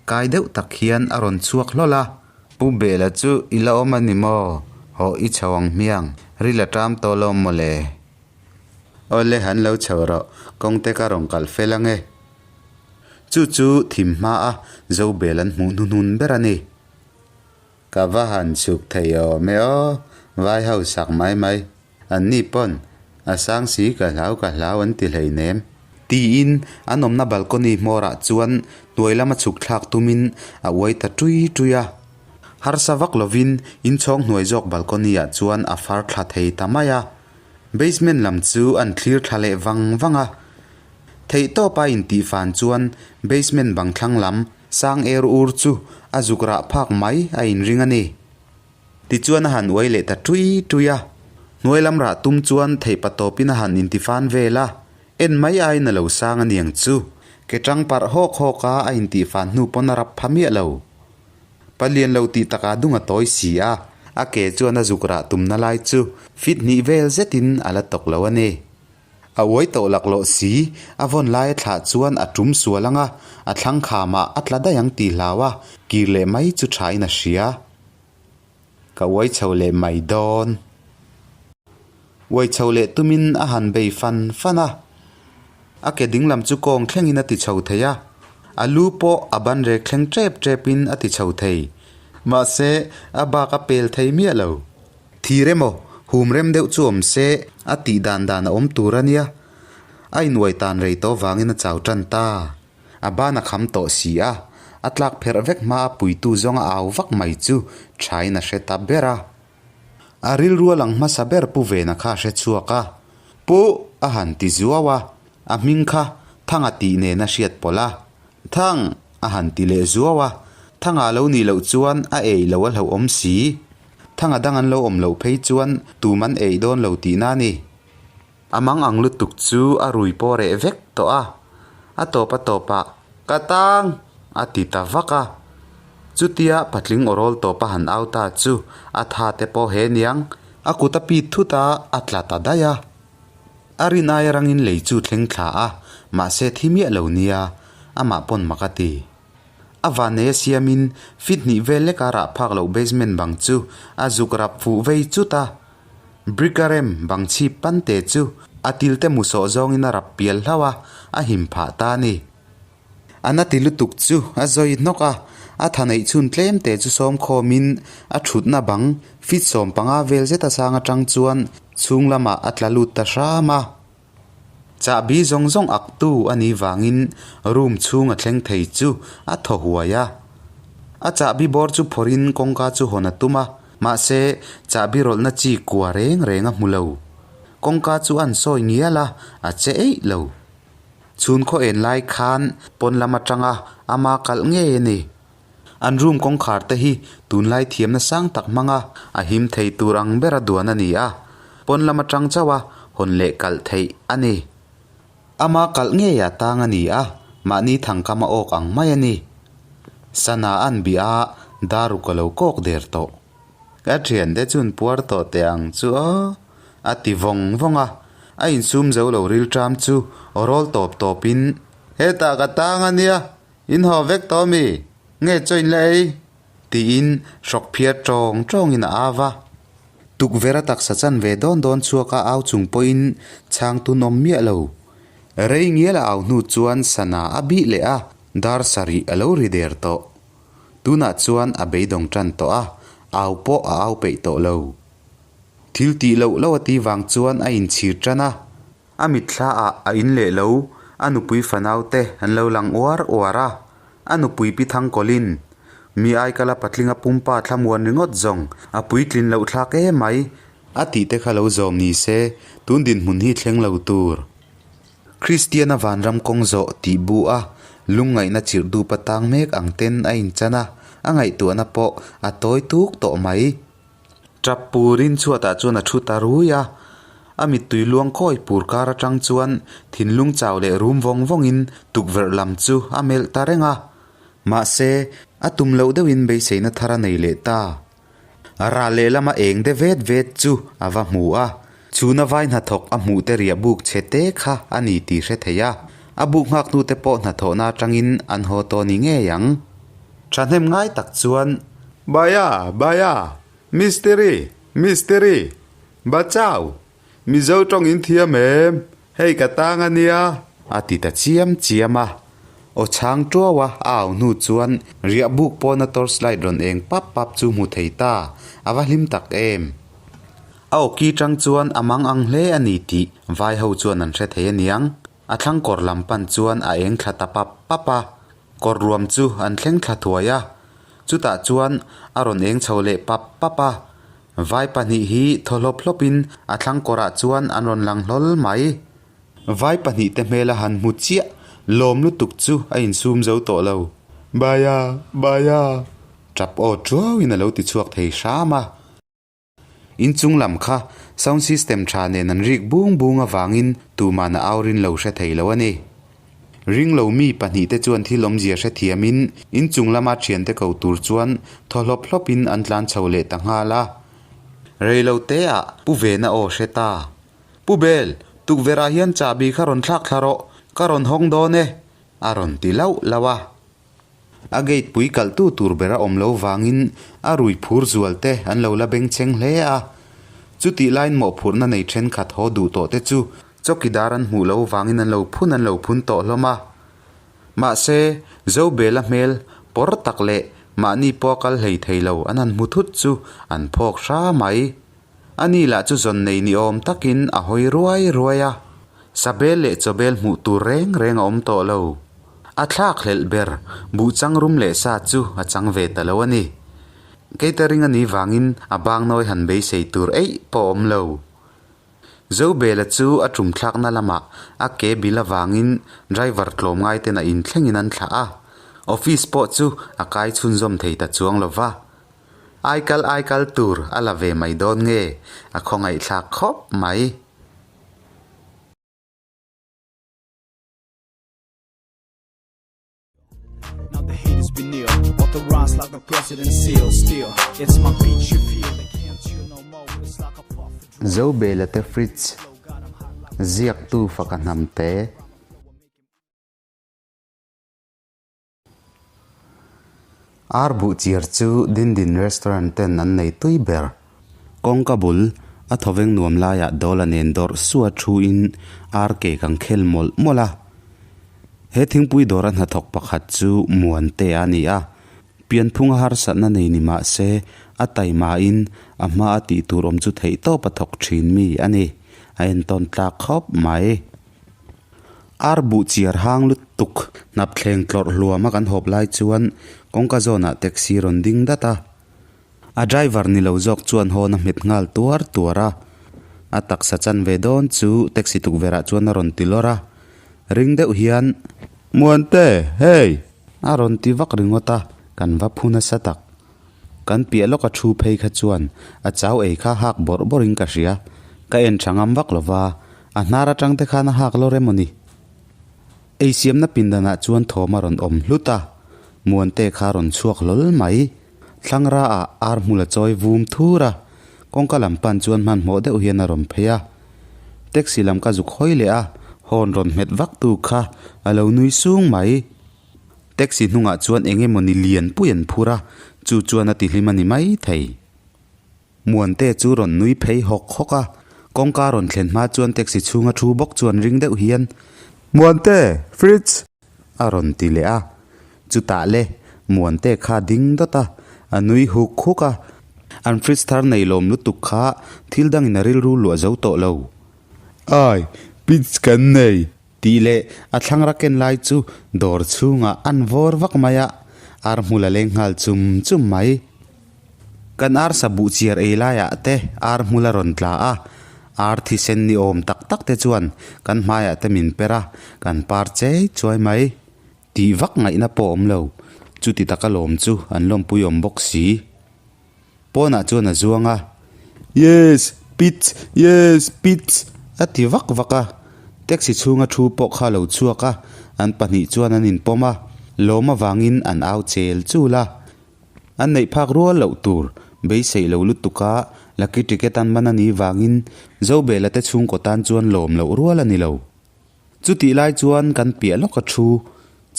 kai deuh tak hian a rawn chhuak hlawl a. Pu Bela chu i la awm a ni maw? Hawh i chho ang hmiang, ril a ṭam tawh lo maw le? Awle han lo chho rawh, kawngte ka rawn kalh fel ang e. Chu chu thim hma a Zobel an hmuh hnuhnun ber a ni. Ka va han chhuk thei awm e aw, vai ho sak mai mai. An ni pawn a sang si ka hlau ka hlau an ti hleinem. Tiin an awmna balcony hmawrah chuan hnuai lama chhuk thlak tumin a uai ta tui tui a. Harsa vak lovin inchhawng hnuai zawk balcony ah chuan a far thla thei ta mai a. Basement lam chu an thlir thla leh vang vang a. Theihtawpa intihfan chuan basement bang thlang lam sang er ur chu a zuk rah phak mai a inring a ni. Tichuan a han uai leh ta tui tui a. Hnuai lam rah tum chuan theihpa tawpin a han intifan vel a. En mai aiin a lo sang a niang chu. Ke tang parh hawk hawk a a intihfan hnu pawn a rap pha miah lo. Palian lo tih takah dung a tawi si a, a ke chuan a zuk rah tumna lai chu fit hnih vel zetin a la tawk lo a ni. A uai tawh laklawh si, a vawn lai a thlah chuan a tum sual ang a, a thlang khamah a tla daih ang tih hlau a, kir leh mai chu thain a hria. Ka uai chho leh mai dawn. Uai chho leh tumin a han bei fan fan a. A ke dinglam chu kawng thlengin a ti chho thei a, a lu pawh a ban rek thleng tep tepin a ti chho thei. Mahse, a bak a pel thei miah lo. Thir emaw, hum rem deuh chu awm se, a tih dan dan a awm tur a nia. A inuai tan rei tawh vangin a chau tan ta. A ban a kham tawh si a, a tlak pherh vek hma a puitu zawnga au vak mai chu thain a hre ta ber a. A rilru a lang hmasa ber Pu Vena kha a hre chhuak a, Pu a han ti zuau a, a hming kha Thanga tih nen a hriat pawlh a, Thang a han ti leh zuau a, Thanga lo nih loh chuan a ei lo a hlauhawm si. Thanga dang an lo awm loh phei chuan tum an ei dawn lo tihna a ni. A mang ang lutuk chu a rui pawh reh vek tawh a, a tawp a tawpah, Ka tang! a ti ta vak a. Chutia patling awrawl tawp a han au ta chu a tha te pawh he niang, a kut a pit thut a, a tla ta daih a. A rin aia rangin lei chu thleng thla a, mahse thi miah lo nia, amah pawn mak a ti. A vannei a siamin feet hnih vel leka rah phak loh basement bang chu a zuk rap fuh vei chut a. Brick a rem bang chhip pan te chu a til te mu sawh zawngin a rap pial hlauh a, a him phah ta a ni. A na ti lutuk chu a zawi hnawk a, a tha neih chhun tlem te chu sawm khawmin a thutna bang feet 15 vel zet a sang atang chuan chhung lamah a tla lut ta hram a. Chahbi zawng zawng ak tu a nih vangin room chhung a thleng thei chu a thaw huai a. A chahbi bawr chu phawrhin kawngka chu hawn a tum a, mahse chahbi rawlhna chi kua reng reng a hmu lo. Kawngka chu a an sawi ngial a, a che eih lo. Chhun khaw en lai khan pawn lam atanga ama kalh ngei a ni. An room kawngkhar te hi tunlai thiamna sang tak hmanga a him thei tur ang bera duan a ni a, pawn lam atang chauh a hawn leh kalh theih a ni. Ama kalh ngeiah tang a ni a, mahni thangkam a awk ang mai a ni. Sana an bih a, daruk a lo kawk der tawh. Ka thiante chun puar tawh teh ang chu aw, a ti vawng vawng a. A insum zo lo rilṭam chu aw rawl tawp tawpin, Hetah ka tang a nia, In haw vek tawh mi? Nge chaw in la ei? Tiin hrawk phiar tawng tawngin a au a. Tukverh a taksa chan ve dawn dawn chhuak a au chung pawhin chhang tun awm miah lo. Rei ngial a au hnu chuan sana a bih leh a, dar sarih a lo ri der tawh. Tunah chuan a beidawng tan tawh a, au pawh a au peih tawh lo. Thil tih loh loh a tih vang chuan a inchhir tan a. A mitthla ah a in leh lo, a nupui fanau te an lo lang uar uar a. A nupui pi Thangkawlin, Mi aikala patlinga pumpa thlamuan ringawt zawng, a puitlin loh thlak em mai, a tih te kha lo zawm ni se, tun dinhmun hi thleng lo tur. Kristiana vanram kawng zawh tih bu a lungngaihna chirh dupa tang mek ang ten a inchan a, a ngaihtuahna pawh a tawi tuk tawh mai. Tap purin chhuatah chuan a thu ta rui a, a mittui luang kawi pur kar atang chuan thinlung chau leh rum vawng vawngin tukverh lam chu a melh ta reng a. Mahse, a tum loh deuhin beiseina thar a nei leh ta. Ral lehlama eng de vet vet chu a va hmu a, chhuna vai hnathawk a hmuh te riah buk chhe te kha a ni tih hre thei a, a buk nghak hnute pawh hnathawhna atangin an haw tawh ni ngei ang. Thahnem ngai tak chuan, Baya! Baya! Mistiri! Mistiri! Bachau! Mizo tawng in thiam em? Hei ka tang a nia! A ti ta chiam chiam a. Aw chhang tuau a, a au hnu chuan riah buk pawna torch light rawn eng pap pap chu hmu thei ta, a va hlim tak em! A awki tang chuan a mang ang hle a ni tih vai ho chuan an hre thei aniang. A thlang kawr lam pan chuan a eng thla ta pap pap a. Kawr ruam chu an thleng thla thuai a, chutah chuan a rawn eng chho leh pap pap a. Vai pahnih hi thaw hlawp hlawpin a thlang kawrah chuan an rawn lang hlawl mai. Vai pahnih te hmel a han hmu chiah, lawm lutuk chu a insum zo tawh lo. Baya! Baya! Tap aw tuauin a lo ti chhuak thei hram a. Inchung lam kha sound system tha nen an rik bung bung avangin tuman a au rin lo hre thei lo a ni. Ring lo mi pahnihte chuan thil awmzia hrethiamin inchung lama thiante ko tur chuan thaw hlawp hlawpin an tlan chho leh ta nghal a. Rei lo teah Pu Vena aw hre ta. Pu Bel, tukverhah hian chahbi kha rawn thlak thla rawh, ka rawn hawng dawn e, a rawn ti lauh lauh a. A gate pui kalhtu tur ber a awm lo vangin a rui phur zual te an lo la bengchheng hle a. Chutih laiin mawhphurhna nei thenkhat haw duh tawh te chu chawkidar an hmuh lo vangin an lo phun an lo phun tawh hlawm a. Mahse, Zobela hmel pawr tak leh mahni pawh a kal hlei thei lo an han hmu thut chu an phawk hra mai. Ani lah chu zawn nei ni awm takin a hawi ruai ruai a. Sabel leh chawbel hmuh tur reng reng a awm tawh lo. A thlak hlelh ber, buh chang rum leh sa chu a chang ve ta lo a ni. Catering a nih vangin a bang nawi han beisei tur eih pawh a awm lo. Zobela chu a tum thlakna lamah a ke bil avangin driver tlawmngai ten a inthlengin an thlah a, office pawh chu a kai chhunzawm thei ta chuang lo va. Aikal aikal tur a la ve mai dawn nge a khawngaihthlak khawp mai. Zobela te fridge ziaktu faka hnam te. Ar buh chiar chu Dindin restaurant ten an nei tui ber. Kawngka bul a thawveng nuam laiah dawla nen dawrh sua thu in ar ke kan khel mawlh mawlh a. He thingpui dawra hnathawk pakhat chu Muante a ni a, pianphunga harsatna nei ni mah se a taimain a hma a tih tur awm chu theih tawp a thawk thin mi a ni. A entawn tlak khawp mai. Ar buh chiar hang lutuk hnap thleng tlawrh hluam a kan hawp lai chuan kawngka zawnah taxi rawn ding dat a. A driver ni lo zawk chuan hawn a hmet nghal tuar tuar a. A taksa chan ve dawn chu taxi tukverh ah chuan a rawn ti lawr a. Ring deuh hian, Muante, hei! A rawn ti vak ringawt a, kan va phu nasa tak. Kan piah lawka thu phei kha chuan a chau ei kha hak bawrh bawrhin ka hria. Ka en tha ngam vak lova, a hnar atang te khan a hak lo rem aw ni. Ei siamna pindanah chuan thawm a rawn awm hlut a, Muante kha a rawn chhuak hlawl mai. Thlangra ah ar hmul a chawi vum thur a, kawngka lam pan chuan hmanhmawh deuh hian a rawn phei a. Taxi lam ka zuk hawi leh a, horn rawn hmet vak tu kha a lo nui sung mai. Taxi hnungah chuan eng emawni lian pui an phur a, chu chuan a ti hlim a ni mai thei. Muante chu rawn nui phei hawk hawk a, kawngka rawn thlen hma chuan taxi chhunga thu bawk chuan ring deuh hian, Muante! Fridge! a rawn ti leh a. Chutah le, Muante kha ding dawt a, a nui huk huk a. An fridge thar nei lawm lutuk kha thil dangin a rilru luah zo tawh lo. Ai, pitch kan nei! Tih leh a thlangra ken lai chu dawr chhungah an vawr vak mai a, ar hmul a leng nghal chum chum mai. Kan arsa buh chiar ei laiah te ar hmul a rawn tla a, ar thisen ni awm tak tak te chuan kan hmaiah te min per a, kan par chei chuai mai. Tih vak ngaihna pawh awm lo, chuti taka lawm chu an lawmpui awm bawk si. Pawnah chuan a zuang a, Yes, Pitch! Yes, Pitch! a ti vak vak a. Taxi chhunga thu pawh kha a lo chhuak a, an pahnih chuan an inpawm a, lawm avangin an au chel chul a. An neih phak rual loh tur beiseih lo lutuk a, Lucky Ticket an man a nih vangin Zobela te chhungkaw tan chuan lawm loh rual a ni lo. Chutih lai chuan kan piah lawk a thu,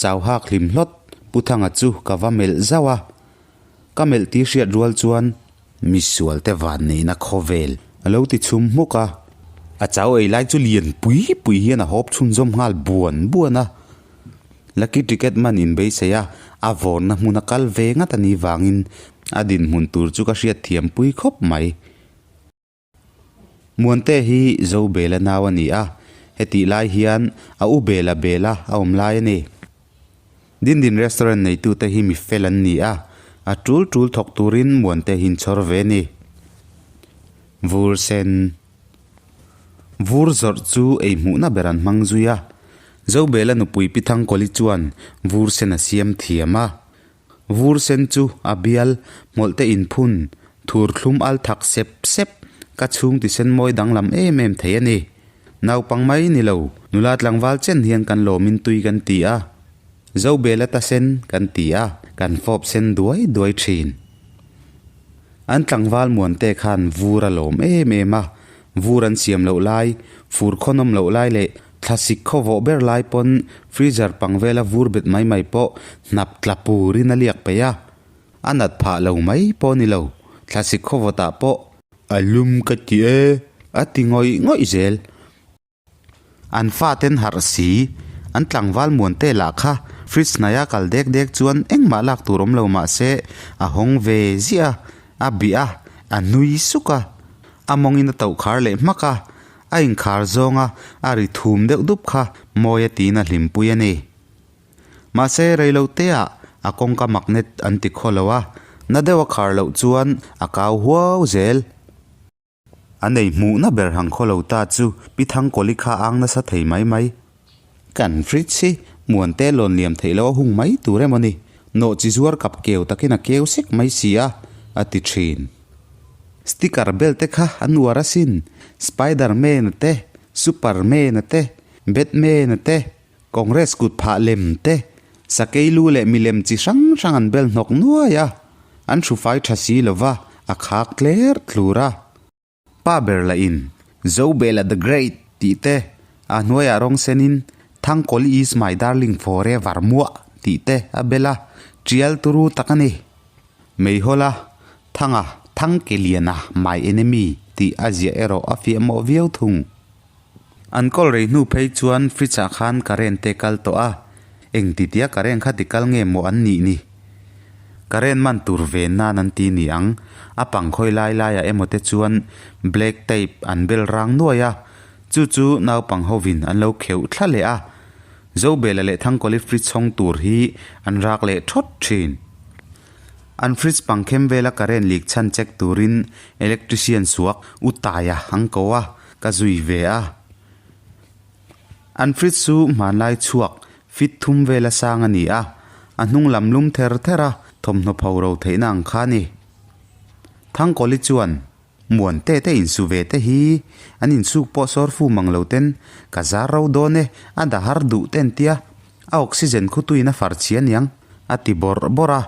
chau hak hlim hlawt, Pu Thanga chu ka va melh zauh a. Ka melh tih hriat rual chuan misual te van neihna khawvel a lo ti chhum hmuk a. A chau ei lai chu lian pui pui hian a hawp chhunzawm nghal buan buan a. Lucky ticket man inbeisei a, a vawnna hmun a kal ve ngat a nih vangin a dinhmun tur chu ka hriat thiam pui khawp mai. Muante hi Zobela nau a ni a, hetih lai hian a u Bela Bela a awm lai a ni. Dindin restaurant neitute hi mi fel an ni a, a tul tul thawk turin Muante hi inchhawr ve a ni. Vur sen Vur zawrh chu ei hmuhna ber an hmang zui a, Zobela nupui Pi Thangkawli chuan vur sen a siam thiam a. Vur sen chu a bial, hmawlh te inphun, thur thlum al thak sep sep, ka chhung ti sen mawi danglam em em thei a ni. Naupang mai ni lo, nula tlangval chen hian kan lawmin tui kan ti a, Zobela ta sen kan ti a, kan fawp sen duai duai thin. An tlangval muante khan vur a lawm em em a, vur an siam loh lai, fur khawnawm loh lai leh thlasik khaw vawh ber lai pawn freezer pang vela vur bet mai mai pawh hnap tla purin a liak peih a, a nat phah lo mai pawh a ni lo, thlasik khaw vawtah pawh a lum ka ti e a ti ngawih ngawih zel. An faten harh si, an tlangval muante lah kha fridge hnaia kal dek dek chuan engmah lak tur awm lo mah se a hawng ve ziah a, a bih a, a nui suk a, a mawngin a toh khar leh hmak a, a inkhar zawnga a ri thum deuh dup kha mawi a tiin a hlimpui a ni. Mahse reilo teah a kawngka magnet an ti khaw lo a, na deuh a khar loh chuan a kau huau zel. A nei hmuhna ber hang khaw lo ta chu Pi Thangkawli kha ang nasa thei mai mai. Kan fridge hi Muante lawn liam theih loh a hung mai tur emaw ni? Nawh chi zuar kap keu takin a keu sek mai si a, a ti thin. Sticker bel te kha an uar asin, Spider-Man-a te, Superman-a te, Batman-a te, Congress kut phah lem te, sakei lu leh milem chi hrang hrang an bel hnawk nuai a, an hrufai tha si lova a khak tler tlur a. Pa ber lah in Zobela the Great tih te, a hnuaiah rawng senin Thangkawli is my darling forever muah tih te a bel a, tial turu tak a ni. Meihawla, Thanga, Thangkeliana my enemy tih a ziah erawh a fiah mawh viau thung. An kawl rei hnu phei chuan fridge ah khan current te kal tawh a, eng ti tia current kha ti kal nge maw an nih ni? Current man tur ven nan an ti ni ang, a pang khawi lai lai ah emaw te chuan black tape an bel rang nuai a, chu chu naupang hovin an lo kheuh thla leh a, Zobela leh Thangkawli fridge hawng tur hi an rak leh thawt thin. An fridge pangkhem vela current leak chhan check turin electrician suak u taia an ko a, ka zui ve a. An fridge chu hmanlai chhuak fit thum vela sang a ni a, a hnung lam lum ther ther a thawmhnaw pho ro theihna ang kha a ni. Thangkawli chuan Muante te insu ve te hi an insuk pawh sawr fu mang lo ten ka zar ro dawn e, a da har duh ten tia a oxygen khu tuin a far chhi aniang a ti bawrh bawrh a.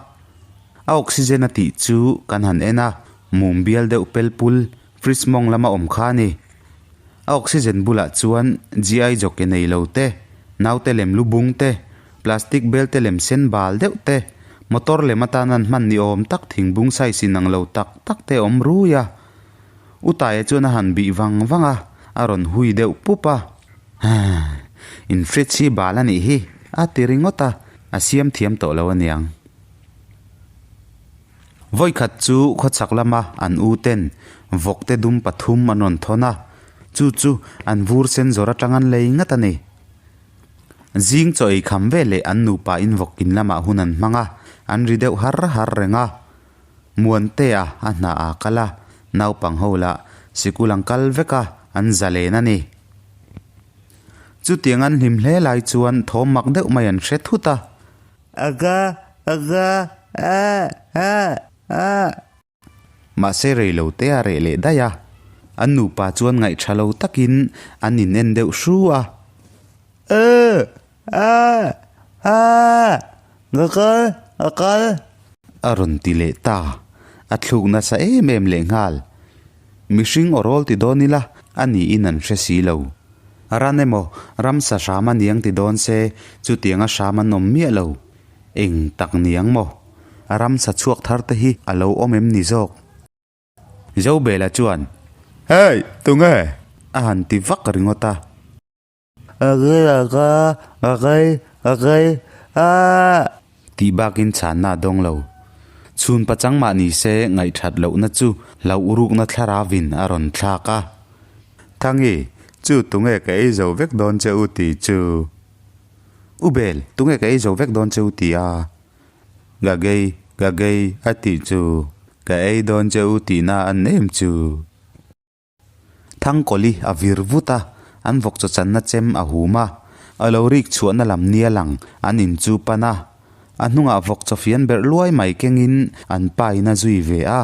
A oxygen a tih chu kan han en a, mum bial deuh pel pul fridge mawng lama awm kha a ni. A oxygen bulah chuan GI joke nei lo te, naute lem lu bung te, plastic bel te lem sen bal deuh te, motor lem atan an hman ni awm tak thingbung size in ang lo tak tak te awm rui a. U Taia chuan a han bih vang vang a, a rawn hui deuh pup a. In fridge hi bal a nih hi, a ti ringawt a, a siam thiam tawh lo aniang. Vawikhat chu khawchhak lama an u ten vawkte dum pathum an rawn thawn a, chu chu an vur sen zawr atang an lei ngat a ni. Zing chaw ei kham ve leh an nupa in vawk in lamah hun an hmang a, an ri deuh har har reng a. Muantea a hna ah kal a, naupang ho lah sikul an kal vek a, an zalen a ni. Chutiang an hlim hle lai chuan thawm mak deuh mai an hre thut a. Aga, aga, a, a, a. Mahse rei lo te a reh leh daih a, an nupa chuan ngaihṭha lo takin an in en deuh hru a. A, a, a, ka kal, ka kal. A rawn ti leh ta, a thluk nasa em em lehnghal. Mihring aw rawl ti dawn ila a niin an hre si lo. Ran emaw ramsa hram a niang ti dawn se chutianga hram an awm miah lo. Eng tak niang maw? Ramsa chhuak thar te hi a lo awm em ni zawk? Zobela chuan, Hey! Tunge? a han ti vak ringawt a. Aka aka aka aa. Tih bakin chhanna a dawng lo. Chhun pachang mah ni se ngaihthat lohna chu hlauh rukna thlaravin a rawn thlak a. Thangi, chu tunge ka ei zo vek dawn che u tih chu? U Bel, tunge ka ei zo vek dawn che u tih a? Gagei, Gagei a tih chu ka ei dawn che u tihna an em chu? Thangkawli a vir vut a, an vawk chaw channa chem a hum a, a lo rik chhuahna lam nia lang an in chu pan a, a hnungah vawk chaw fian berh luai mai kengin an pa in a zui ve a.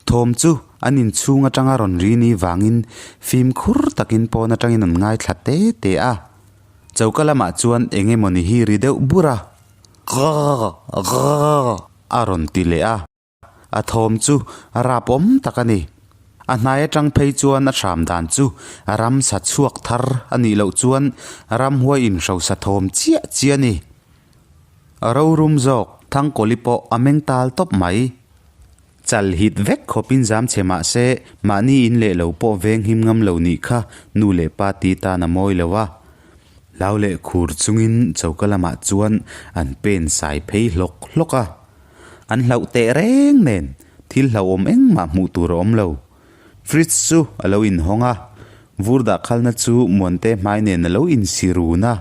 Thawm chu an inchhung atanga rawn ri ni vangin fimkhur takin pawn atangin an ngaithla te te a. Choka lamah chuan eng emawni hi ri deuh bur a, a rawn ti leh a. A thawm chu a rapawm tak a ni. A hnai atang phei chuan a hram dan chu ramsa chhuak thar a nih loh chuan ramhuai inhrosa thawm chiah chiah a ni. A rorum zawk Thangkawli pawh a meng tal tawp mai. Chal hit vek khawpin zam che mah se mahni in leh lo pawh veng him ngam lo nih kha nu leh pa ti tan a mawi lo a. Hlau leh khur chungin choka lamah chuan an pen sai phei hlawk hlawk a. An hlauh teh reng nen thil hlauhawm engmah hmuh tur a awm lo. Fridge chu a lo inhawng a, vur dah khalna chu Muante hmai nen a lo insi run a.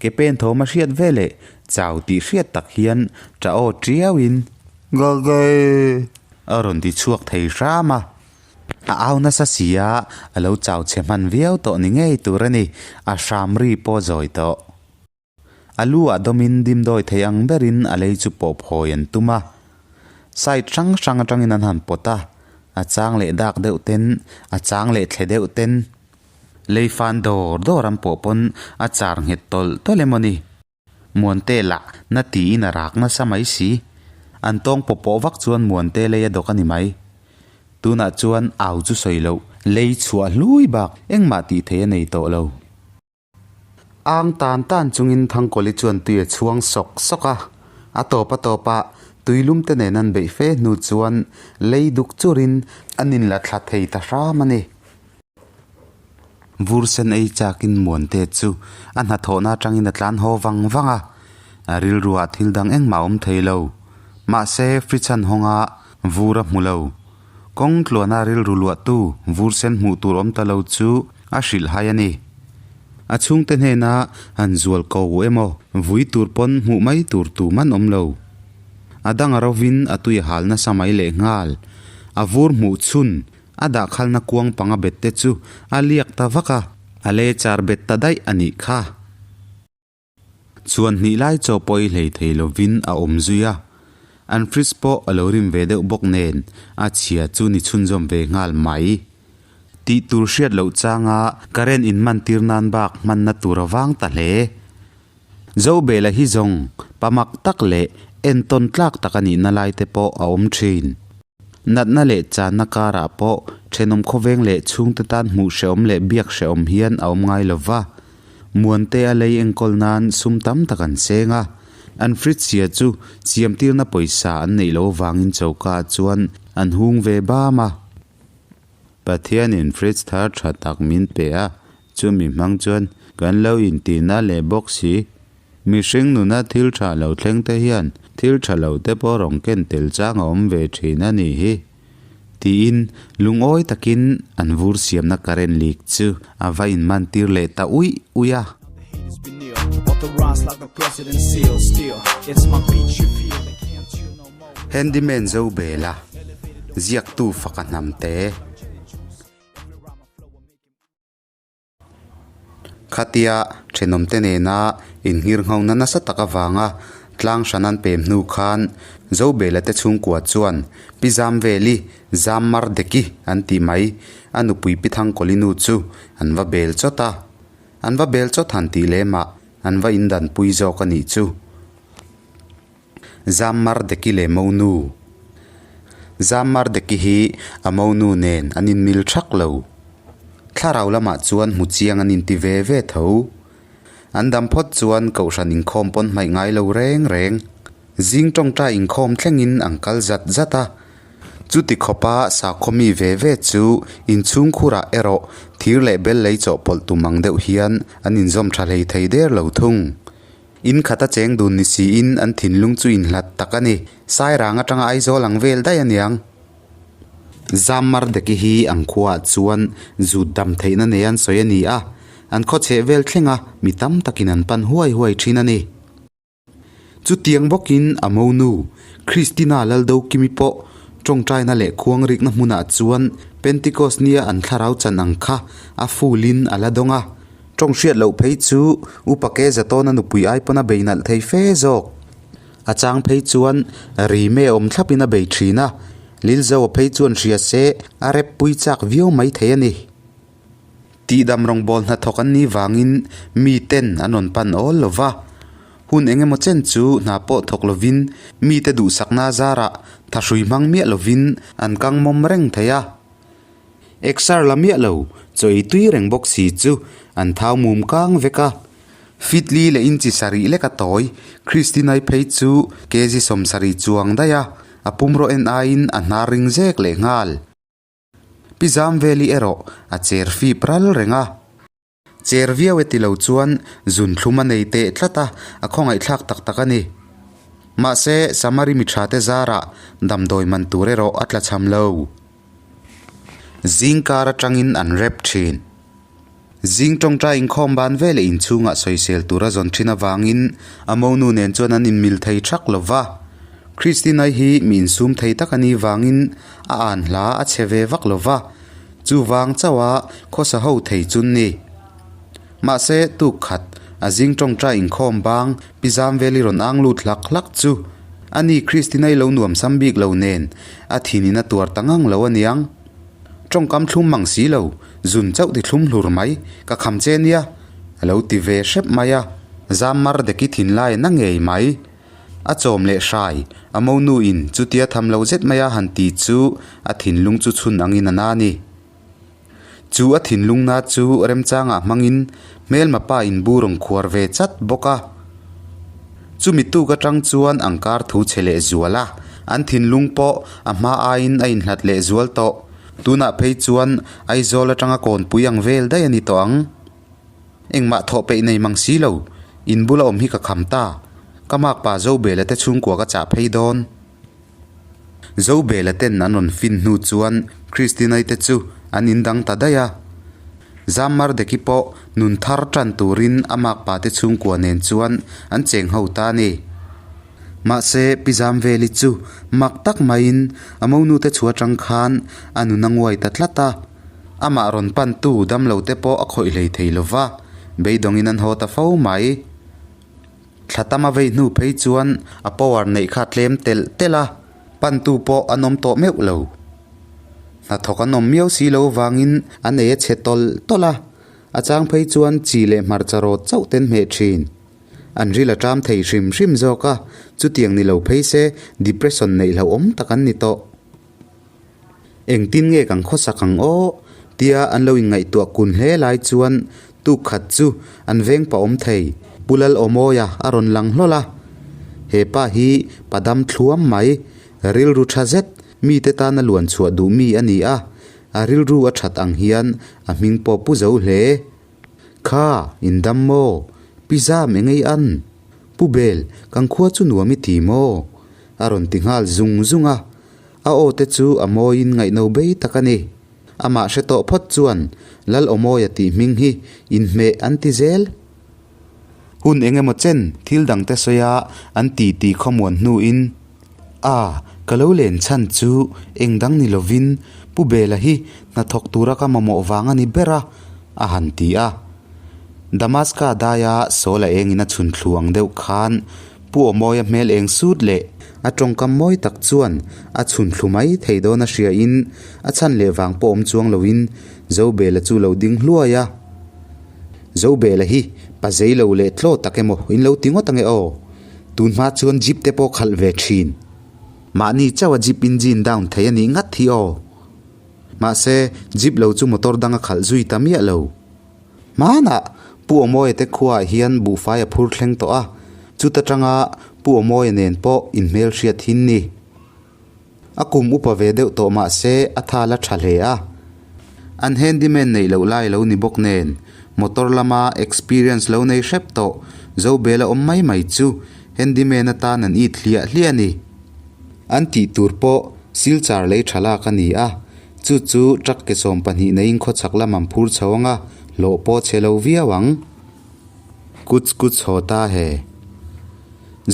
Ke pen thawm a hriat veleh chau tih hriat tak hian ṭah aw ṭiauin, Gagei! A rawn ti chhuak thei hram a. A au nasa si a, a lo chau chhe hman viau tawh ni ngei tur a ni, a hram ri pawh zawi tawh. A lu ah dawmin dimdawi thei ang berin a lei chu pawp hawi an tum a. Side hrang hrang atangin an han pawt a, a chang leh dak deuh ten, a chang leh thle deuh ten. Lei fan dawr dawr an pawh pawn a char nghet tawlh tawlh emaw ni. Muante lah na tiin a rak nasa mai si. An tawng pawh pawh vak chuan Muante lei a dawk a ni mai. Tunah chuan au chu sawi loh, lei chhuah hlui bak engmah tih theih a nei tawh lo. Ang tan tan chungin Thangkawli chuan tui a chhuang sawk sawk a, a tawp a tawp a, tui lum te nen an beih fe hnu chuan lei duk churin an inla thla thei ta hram a ni. Vur sen ei chakin Muante chu a hnathawhna atangin a tlan haw vang vang a, a rilruah thil dang engmah a awm thei lo. Mahse, fridge an hawng a, vur a hmu lo. Kawng tluana rilru luahtu vur sen hmuh tur awm ta lo chu a hrilh hai a ni. A chhungte hnena han zual ko emaw vui tur pawn hmuh mai tur tum an awm lo. A dang a rovin a tui a hal nasa mai leh nghal. A vur hmuh chhun a dahkhalna kuang panga bet te chu a liak ta vak a, a le char bet ta daih a nih kha. Chuan hnih lai chaw pawh i hlei thei lovin a awm zui a, an fridge pawh a lo rim ve deuh bawk nen a chhia chu ni chhunzawm ve nghal mai. Tih tur hriat loh changa current in man tir nan bak hmanna tur a vang ta hle. Zobela hi zawng pamak tak leh entawn tlak tak a nihna lai te pawh a awm thin. Natna leh channa karah pawh thenawm khawveng leh chhungte tan hmuh hrehawm leh biak hrehawm hian a awm ngai lo va. Muante a lei enkawl nan sum tam tak an seng a, an fridge chhia chu siamtirna pawisa an neih loh avangin choka ah chuan an hung ve bam a. Pathianin fridge thar tha tak min pe a, chumi hmang chuan kan lo intina leh bawk si. Mihring nuna thil tha lo thleng te hian thil tha lo te pawh rawn ken tel chang a awm ve thin a nih hi. Tiin lungawi takin an vur siamna current leak chu a va inman tir leh ta uih uih a. Handyman Zobela, ziaktu faka hnamte. Khatia thenawmte nena inngirnghohna nasa tak avanga tlang hran an pem hnu khan Zobela te chhungkua chuan Pi Zamveli, Zammardeki an tih mai, a nupui Pi Thangkawlinu chu an va bel chawt a. An va bel chawt han tih lemah an va indanpui zawk a nih chu. Zammardeki leh Monu Zammardeki hi a Monu nen an inmil thak lo. Thlarau lamah chuan hmu chiang an inti ve ve tho. An dam phawt chuan kohhran inkhawm pawn hmaih ngai lo reng reng. Zing tawngtai inkhawm thlengin an kal zat zat a. Chuti khawpa sakhaw mi ve ve chu inchhungkhurah erawh thir leh bel lei chawhpawlh tum ang deuh hian an inzawm tha hlei thei der lo thung. In khat a cheng dun ni siin an thinlung chu inhlat tak a ni. Sairang atanga Aizawl ang vel daih aniang. Zammardeki hi ang khuaah chuan zut dam theihna nei an sawi a ni a, an khaw chheh vel thlenga mi tam takin an pan huai huai thin a ni. Chutiang bawkin a monu, Christina Laldokimi pawh tawngtaina leh khuangrikna hmunah chuan Pentecost nia an thlarau chan ang kha a fulin a la dawng a. Tawng hriat loh phei chu Upa ke Zatawna nupui ai pawn a bei nalh thei fe zawk. A chang phei chuan Rime awm thlapin a bei thin a, Lilzoa phei chuan hria se a rep pui chak viau mai thei a ni. Tihdam rawngbâwl hnathawk an nih vangin mi ten an rawn pan awl lo va, hun eng emaw chen chu hna pawh thawk lovin mite duhsakna zarah thahrui hmang miah lovin an kang mawm reng thei a. Exer la miah lo, chaw ei tui reng bawk si chu an thau mum kang vek a. Fitli leh inchi sarih lek a tawi, Christinai phei chu kg 70 chuang daih a, a pumraw en aiin a hnar ring zek leh nghal. Pi Zamveli erawh a cher fip ral reng a. Cher viau e ti lo chuan zun thlum a nei teh tlat a, a khawngaihthlak tak tak a ni. Mahse, Samari mi tha te zarah damdawi man tur erawh a tla cham lo. Zing kar atangin an rep thin. Zing tawngtai inkhawm ban veleh inchhungah sawisel tur a zawn thin avangin a monu nen chuan an inmil thei thak lo va. Christina hi mi insum thei tak a nih vangin a an hla a chhe ve vak lo va, chuvang chauha khawsa ho thei chun ni. Mahse, tuk khat a zing tawngtai inkhawm bang Pi Zamveli rawn ang lut hlak hlak chu ani Christina-i lo nuam sam bik lo nen a thinin a tuar ta ngang lo aniang. Tawngkam thlum mang si lo, zun chauh ti thlum hlur mai, ka kham che nia, a lo ti ve hrep mai a. Zam mar deki thinlai na ngei mai. A chawm leh hrai, a monu in chutia tham lo zet maia han ti chu a thinlung chu chhun angin a na a ni. Chu a thinlung na chu remchangah hmangin hmelma pa in bu rawn khuar ve chat bawk a. Chumi tuk atang chuan ang kar thu chhe leh zual a, an thinlung pawh a hma aiin a inhlat leh zual tawh. Tunah phei chuan Aizawl atanga kawnpui ang vel daih a ni tawh ang. Engmah thawh peih nei mang si lo, in bula awm hi ka kham ta. Ka makpa Zobela te chhungkua ka chah phei dawn. Zobela ten an rawn fin hnu chuan Christinai te chu an indang ta daih a. Zammardeki pawh nun thar tan turin a makpa te chhungkua nen chuan an cheng ho ta a ni. Mahse, Pi Zamveli chu mak tak maiin a monu te chhu atang khan a nun a nguai ta tlat a. Amah rawn pantu damlo te pawh a khawih hlei thei lo va, beidawngin an haw ta fo mai. Thla tam a vei hnu phei chuan a power neih kha tlem telh telh a, pantu pawh an awm tawh meuh lo. Hnathawk an awm miau si lo vangin an ei a chhe tawlh tawlh a, a chang phei chuan chi leh hmarcha rawt chauh ten hmeh thin. An ril a ṭam thei hrim hrim zawk a, chutiang ni lo phei se depression neih hlauhawm tak an ni tawh. Engtin nge kan khawsak ang aw? tia an lo inngaihtuah kun hle lai chuan tuk khat chu an veng pa awm thei Pu Lalawmawia a rawn lang hlawl a. He pa hi pa dam thluam mai, rilru tha zet, mite tana luan chhuah duh mi a ni a, a rilru a that ang hian a hming pawh pu zo hle. Kha, in dam maw? Pi Zam engei an? Pu Bel, kan khua chu nuam i ti maw? A rawn ti nghal zung zung a. A aw te chu a mawiin ngaihno bei tak a ni. Amah hre tawh phawt chuan Lal Awmawia tih hming hi inhmeh an ti zel. Hun eng emaw chen thil dangte sawi a an ti ti khawmuan hnuin, A, ka lo len chhan chu eng dang ni lovin Pu Bela hi hnathawk tura ka mamawh vang a ni ber a, a han ti a. Damaska daia Saul a engin a chhun thlu ang deuh khan Pu Awmawia hmel eng sut leh a tawngkam mawi tak chuan a chhun thlu mai thei dawn a hriain a chhan leh vang pawh awm chuang loin Zobela chu lo ding hluai a. Zobela hi pa zei lo leh tlaw tak emaw in lo ti ngawt ange aw. Tun hma chuan jeep te pawh khalh ve thin. Mahni chauh a jeep engine down thei a nih ngat hi aw. Mahse jeep lo chu motor dang a khalh zui ta miah lo. Hmanah Pu Awmawia te khuaah hian buhfai a phur thleng tawh a, chuta tanga Pu Awmawia nen pawh inhmelhriat hin ni. A kum upa ve deuh tawh mah se a thal a tha hle a. An handyman neih loh lai lo ni bawk nen, motor lama experience lo nei hrep tawh Zobel a awm mai mai chu handyman atan an it hliah hliah a ni. An tih tur pawh Silchar lei tha lak a ni a, chu chu truck ke 12 neiin khawchhak lam an phur chho ang a, hlawh pawh chhe lo viau ang. Kuch kuch haw ta he.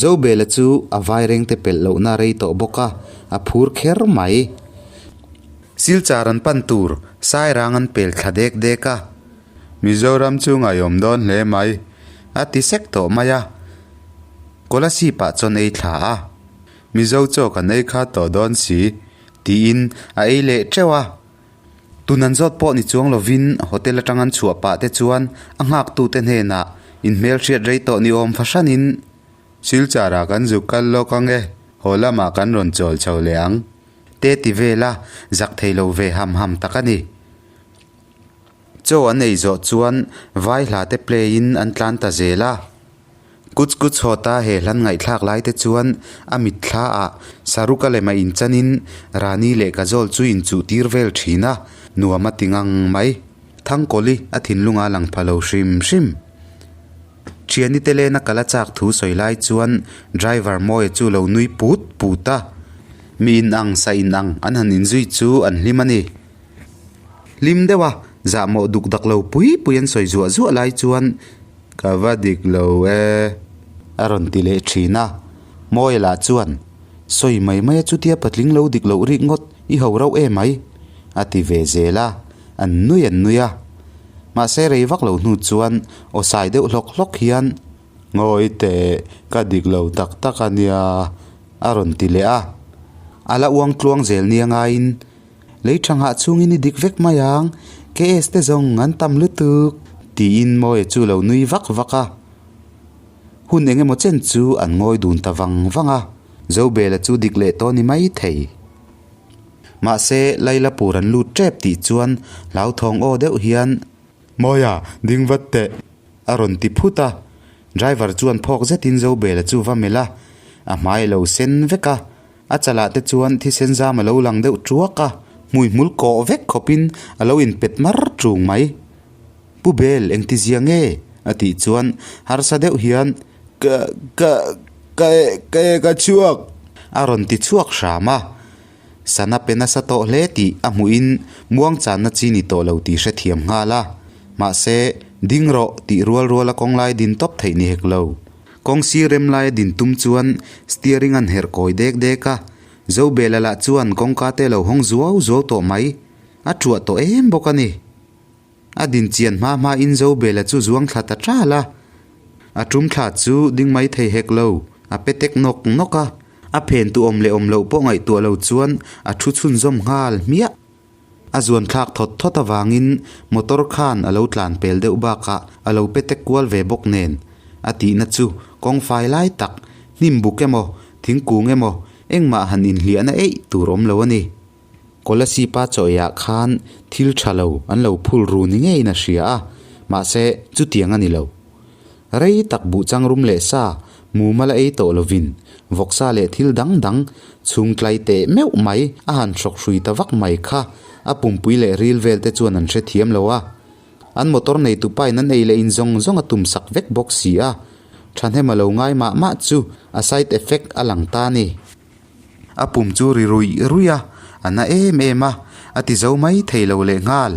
Zobela chu a vairengte pelh lohna rei tawh bawk a, a phur kher mai. Silchar an pan tur Sairang an pel thla dek dek a. Mizoram chu ngaihawm dawn hle mai, a ti sek tawh mai a. Kolasib ah chuan ei thla a. Mizo chaw kan ei kha tawh dawn si, tiin a ei leh teuh a. Tun an zawt pawh ni chuang lovin hotel atang an chhuah pah te chuan a nghaktute hnenah inhmelhriat rei tawh ni awm fahranin Silchar ah kan zuk kal lawk ang e, haw lamah kan rawn chawl chho leh ang te ti vela zak thei lo ve ham ham tak a ni. Chaw an ei zawh chuan vai hla te play in an tlan ta zel a. Kuch kuch hawta he hlan ngaihthlak lai te chuan a mitthla ah Saruka lema inchanin Rani leh Kajol chu inchuh tir vel thin a, nuam a ti ngang mai. Thangkawli a thinlung a lang pha lo hrim hrim. Thiani te lena kal a chak thu sawi lai chuan driver Mawia chu lo nui put put a, mi inang sa inang an han inzui chu an hlim a ni. Hlim deuh a, zahmawh duk dak lo pui pui an sawi zuah zuah lai chuan ka va dik lo e a rawn ti leh thin a. Mawia lah chuan, Sawi mai mai a chutia patling lo dik loh rik ngawt i ho rauh e mai a ti ve zel a, an nui an nui a. Mahse rei vak lo hnu chuan aw sai deuh hlawk hlawk hian, Ngawi teh, ka dik lo tak tak a nia a rawn ti leh a. A la uang tluang zel nia ngaiin Lei tha nghah chungin i dik vek mai ang, KS te zawng an tam lutuk, tiin Mawia chu lo nui vak vak a. Hun eng emaw chen chu an ngawi dun ta vang vang a, Zobela chu dik leh tawh ni mai thei. Mahse, Lailapur an lut tep tih chuan hlauthawng aw deuh hian, Mawia, ding vat teh! A rawn ti phut a, driver chuan phawk zetin Zobela chu va melh a, a hmai a lo sen vek a. A chalah te chuan thisen zam a lo lang deuh tuak a, hmuihmul kawh vek khawpin a lo inpet mar tung mai. Pu Bel, engti zia nge? a tih chuan harsa deuh hian, Ka, ka, ka e, ka e ka chhuak! a rawn ti chhuak hram a. Sana pe nasa tawh hle tih a hmuhin muangchanna chi ni tawh lo tih hrethiam nghal a. Mahse, ding rawh tih rual ruala kawnglai din tawp theih ni hek lo. Kawng sir rem laia din tum chuan steering an herh kawi dek dek a, Zobela lah chuan kawngka te lo hawng zuau zuau tawh mai, a thuah tawh em bawk a ni. A din chian hma hma in Zobela chu zuang thla ta ṭal a, a tum thla chu ding mai thei hek lo, a pe tek nawk nawk a, a phen tu awm leh awm loh pawh ngaihtuah lo chuan a thu chhunzawm nghal hmiah. A zuan thlak thawt thawt avangin motor khan a lo tlan pel deuh bakah a lo pe tek kual ve bawk nen a tihna chu kawng fai lai tak, hnim buk emaw, thingkung emaw engmah han inhliahna eih tur awm lo a ni. Kolasib-a chaw eiah khan thil tha lo an lo phul ru ni ngeiin a hria a, mahse chutiang a ni lo. Rei tak buhchang rum leh sa mumal a ei tawh lovin vawksa leh thil dang dang chhung tlai teh meuh mai a han hrawk hrui ta vak mai kha a pumpui leh ril vel te chuan an hrethiam lo a. An motor neitu pain an ei leh in zawng zawng a tum sak vek bawk si a. Thahnem a lo ngai mah mah chu a side effect a lang ta a ni. A pum chu ri ruih ruih a, a na em em a, a ti zo mai thei lo lehnghal.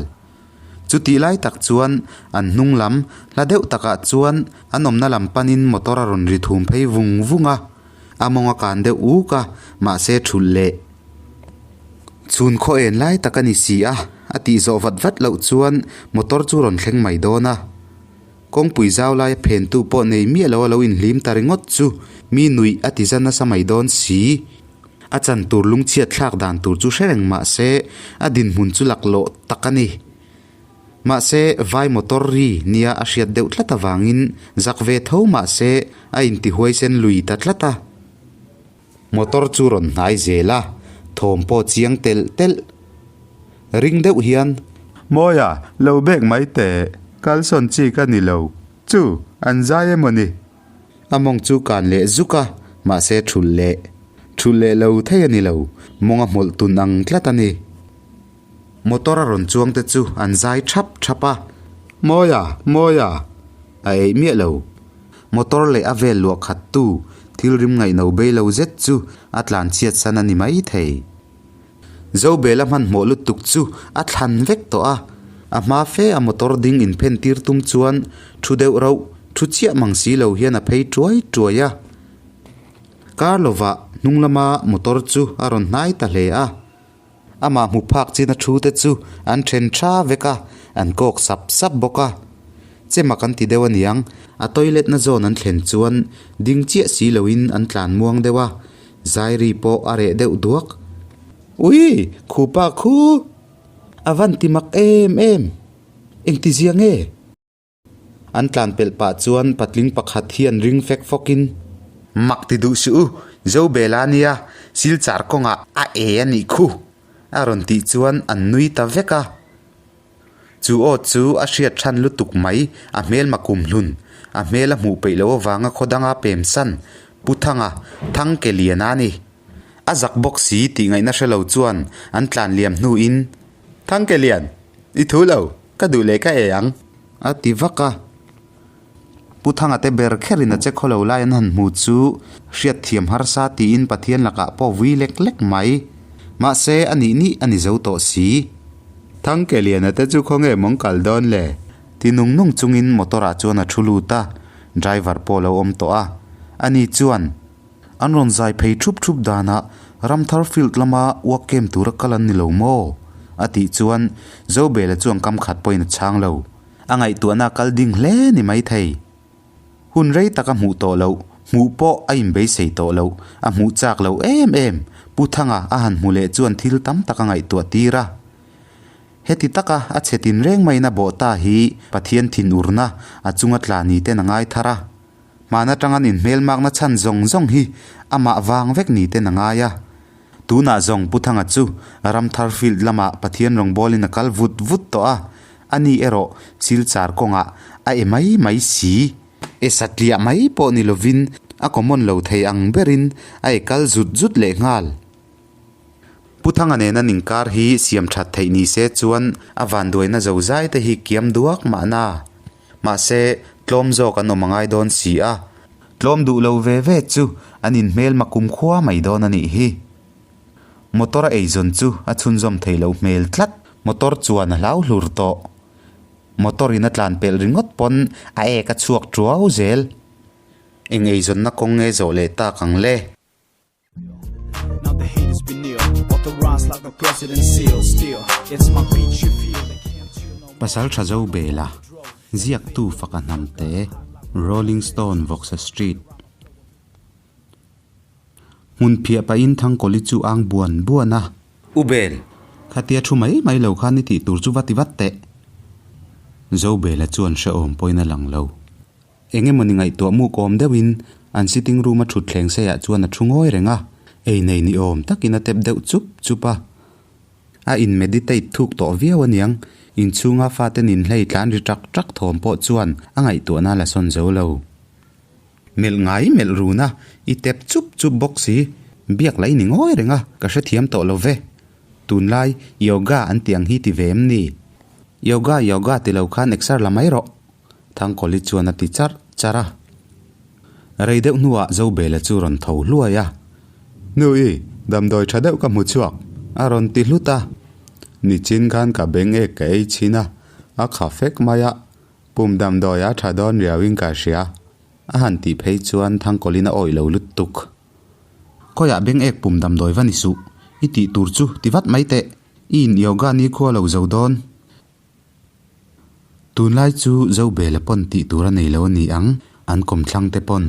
Chutih lai tak chuan an hnung lam hla deuh takah chuan an awmna lam panin motor a rawn ri thum phei vung vung a, a mawng a kan deuh uk a, mahse thulh leh. Chhun khaw en lai tak a ni si a, a tih zawh vat vat loh chuan motor chu rawn thleng mai dawn a. Kawngpui zau laia phentu pawh nei miah lo a lo inhlim ta ringawt chu mi nuih a ti za nasa mai dawn si. A chan tur lungchhiat thlak dan tur chu hre reng mah se a dinhmun chu laklawh tak a ni. Mahse vai motor ri nia a hriat deuh tlat avangin zak ve tho mah se a intihuaisen lui ta tlat a. Motor chu rawn hnai zel a, thawm pawh chiang telh telh. Ring deuh hian. Mawia, lo bek mai teh, kalsawn chi ka ni lo. Chu, an zai emaw ni? A mawng chu kan leh zuk a, mahse thulh leh. Thulh leh lo thei a ni lo, mawng a hmawlh tun ang tlat a ni. Motor a rawn chuang te chu an zai thap thap a. Mawia! Mawia! A eih miah lo. Motor leh a vel luah khat tu thil rim ngaihno bei lo zet chu a tlan chhiat san a ni mai thei. Zobela hmanhmawh lutuk chu a thlan vek tawh a, a hma fe a motor ding inphen tir tum chuan thu deuh rauh thu chiah mang si lo hian a phei tuai tuai a. Kar lovah hnung lama motor chu a rawn hnai ta hle a. Amah hmu phak chin a thu te chu an then tha vek a, an kawk sap sap bawk a. Chema kan ti deuh aniang, a toilet na zawn an thlen chuan ding chiah si loin an tlan muang deuh a, Zairi pawh a reh deuh duak. Ui! Khupa khu! A van ti mak em em! Engtizia nge? An tlan pelh pah chuan patling pakhat hian ring fek fawkin. Mak ti duh suh u, Zobela nia, Silchar kawngah a e a nih khu! A rawn tih chuan an nui ta vek a. Chu aw chu a hriat than lutuk mai, a hmelma kum hlun, a hmel a hmuh peih loh avanga khaw danga pem san, Pu Thanga, Thang ke lian a ni. A zak bawk si tih ngaihna hre lo chuan an tlan liam hnuin, Thang ke lian, i thu lo, ka duh leh ka e ang, a ti vak a. Pu Thanga te ber kherin a che khaw lo lai an han hmu chu hriatthiam harsa tiin Pathian lakah pawh vui lek lek mai. Mahse, a nih nih a ni zo tawh si. Thangkeliana te chu khawnge mawng kal dawn le? Ti nung nung chungin motor ah chuan a thu lut a, driver pawh a lo awm tawh a. Ani chuan. An rawn zai phei thup thup danah Ramthar field lama uak kem tura kal an ni lo maw? A tih chuan Zobela chuan kam khat pawhin a chhang lo. A ngaihtuahna a kal ding hle ni maithei. Hun rei tak a hmuh tawh loh, hmuh pawh a inbeisei tawh loh, a hmuh chak lo em em. Pu Thanga a han hmu leh chuan thil tam tak a ngaihtuah tir a. Heti taka a chhe tinreng maiin a bawh ta hi Pathian thinurna a chunga tla ni ten a ngai thar a. Hman atang an inhmelmakna chhan zawng zawng hi amah vang vek ni ten a ngai a. Tunah zawng Pu Thanga chu Ramthar field lamah Pathian rawngbawlin a kal vut vut tawh a, ani erawh Silchar kawngah a e mai mai si. E satliah mai pawh ni lovin a common lo thei ang berin a e kal zut zut lehnghal. Pu Thanga nena ninkar hi siam that theih ni se chuan a vanduaina zozai te hi kiam duak mahna. Mahse, tlawm zawk an awm a ngai dawn si a. Tlawm duh lo ve ve chu an inhmelma kumkhua mai dawn a nih hi. Motor a eizawn chu a chhunzawm thei lo hmel tlat. Motor chuan a hlau hlur tawh. Motor in a tlan pelh ringawt pawn a ek a chhuak tuau zel. Eng eizawnna kawng nge zawh leh tak ang le? Pasal tha zo bela, ziaktu faka hnamte, Rolling Stone Vawksa Street. Hmun phiah pahin Thangkawli chu ang buan buan a. U Bel, khatia thu mai mai lo khan i tih tur chu va ti vat teh. Zobela chuan hrehawm pawhin a lang lo. Eng emawni ngaihtuah muk awm deuhin an sitting room a thutthleng seiah chuan a thu ngawi reng a, ei nei ni awm takin a tep deuh chup chup a. A in meditate thuk tawh viau aniang, inchhunga fate nin hlei tlan ri ṭak ṭak thawm pawh chuan a ngaihtuahna la sawn zo lo. Melh ngai melh run a, i tep chup chup bawk si, biak la i ni ngawi reng a, ka hrethiam tawh lo ve. Tunlai yoga an tih ang hi ti ve em ni? Yoga yoga ti lo khan exer la mai rawh. Thangkawli chuan a ti charh charh a. Rei deuh hnuah Zobela chu rawn tho hluai a. Nu i, damdawi tha deuh ka hmu chhuak, a rawn ti hlut a. Nichin khan ka beng ek ka ei chhin a, a kha fek mai a, pum damdawi a tha dawn riauin ka hria. A han tih phei chuan Thangkawlin a awih lo lutuk. Khawiah beng ek pum damdawi va ni suh, i tih tur chu ti vat mai teh, i in yoga nikhua lo zo dawn. Tunlai chu Zobela pawn tih tur a nei lo a ni ang, an kawmthlang te pawn.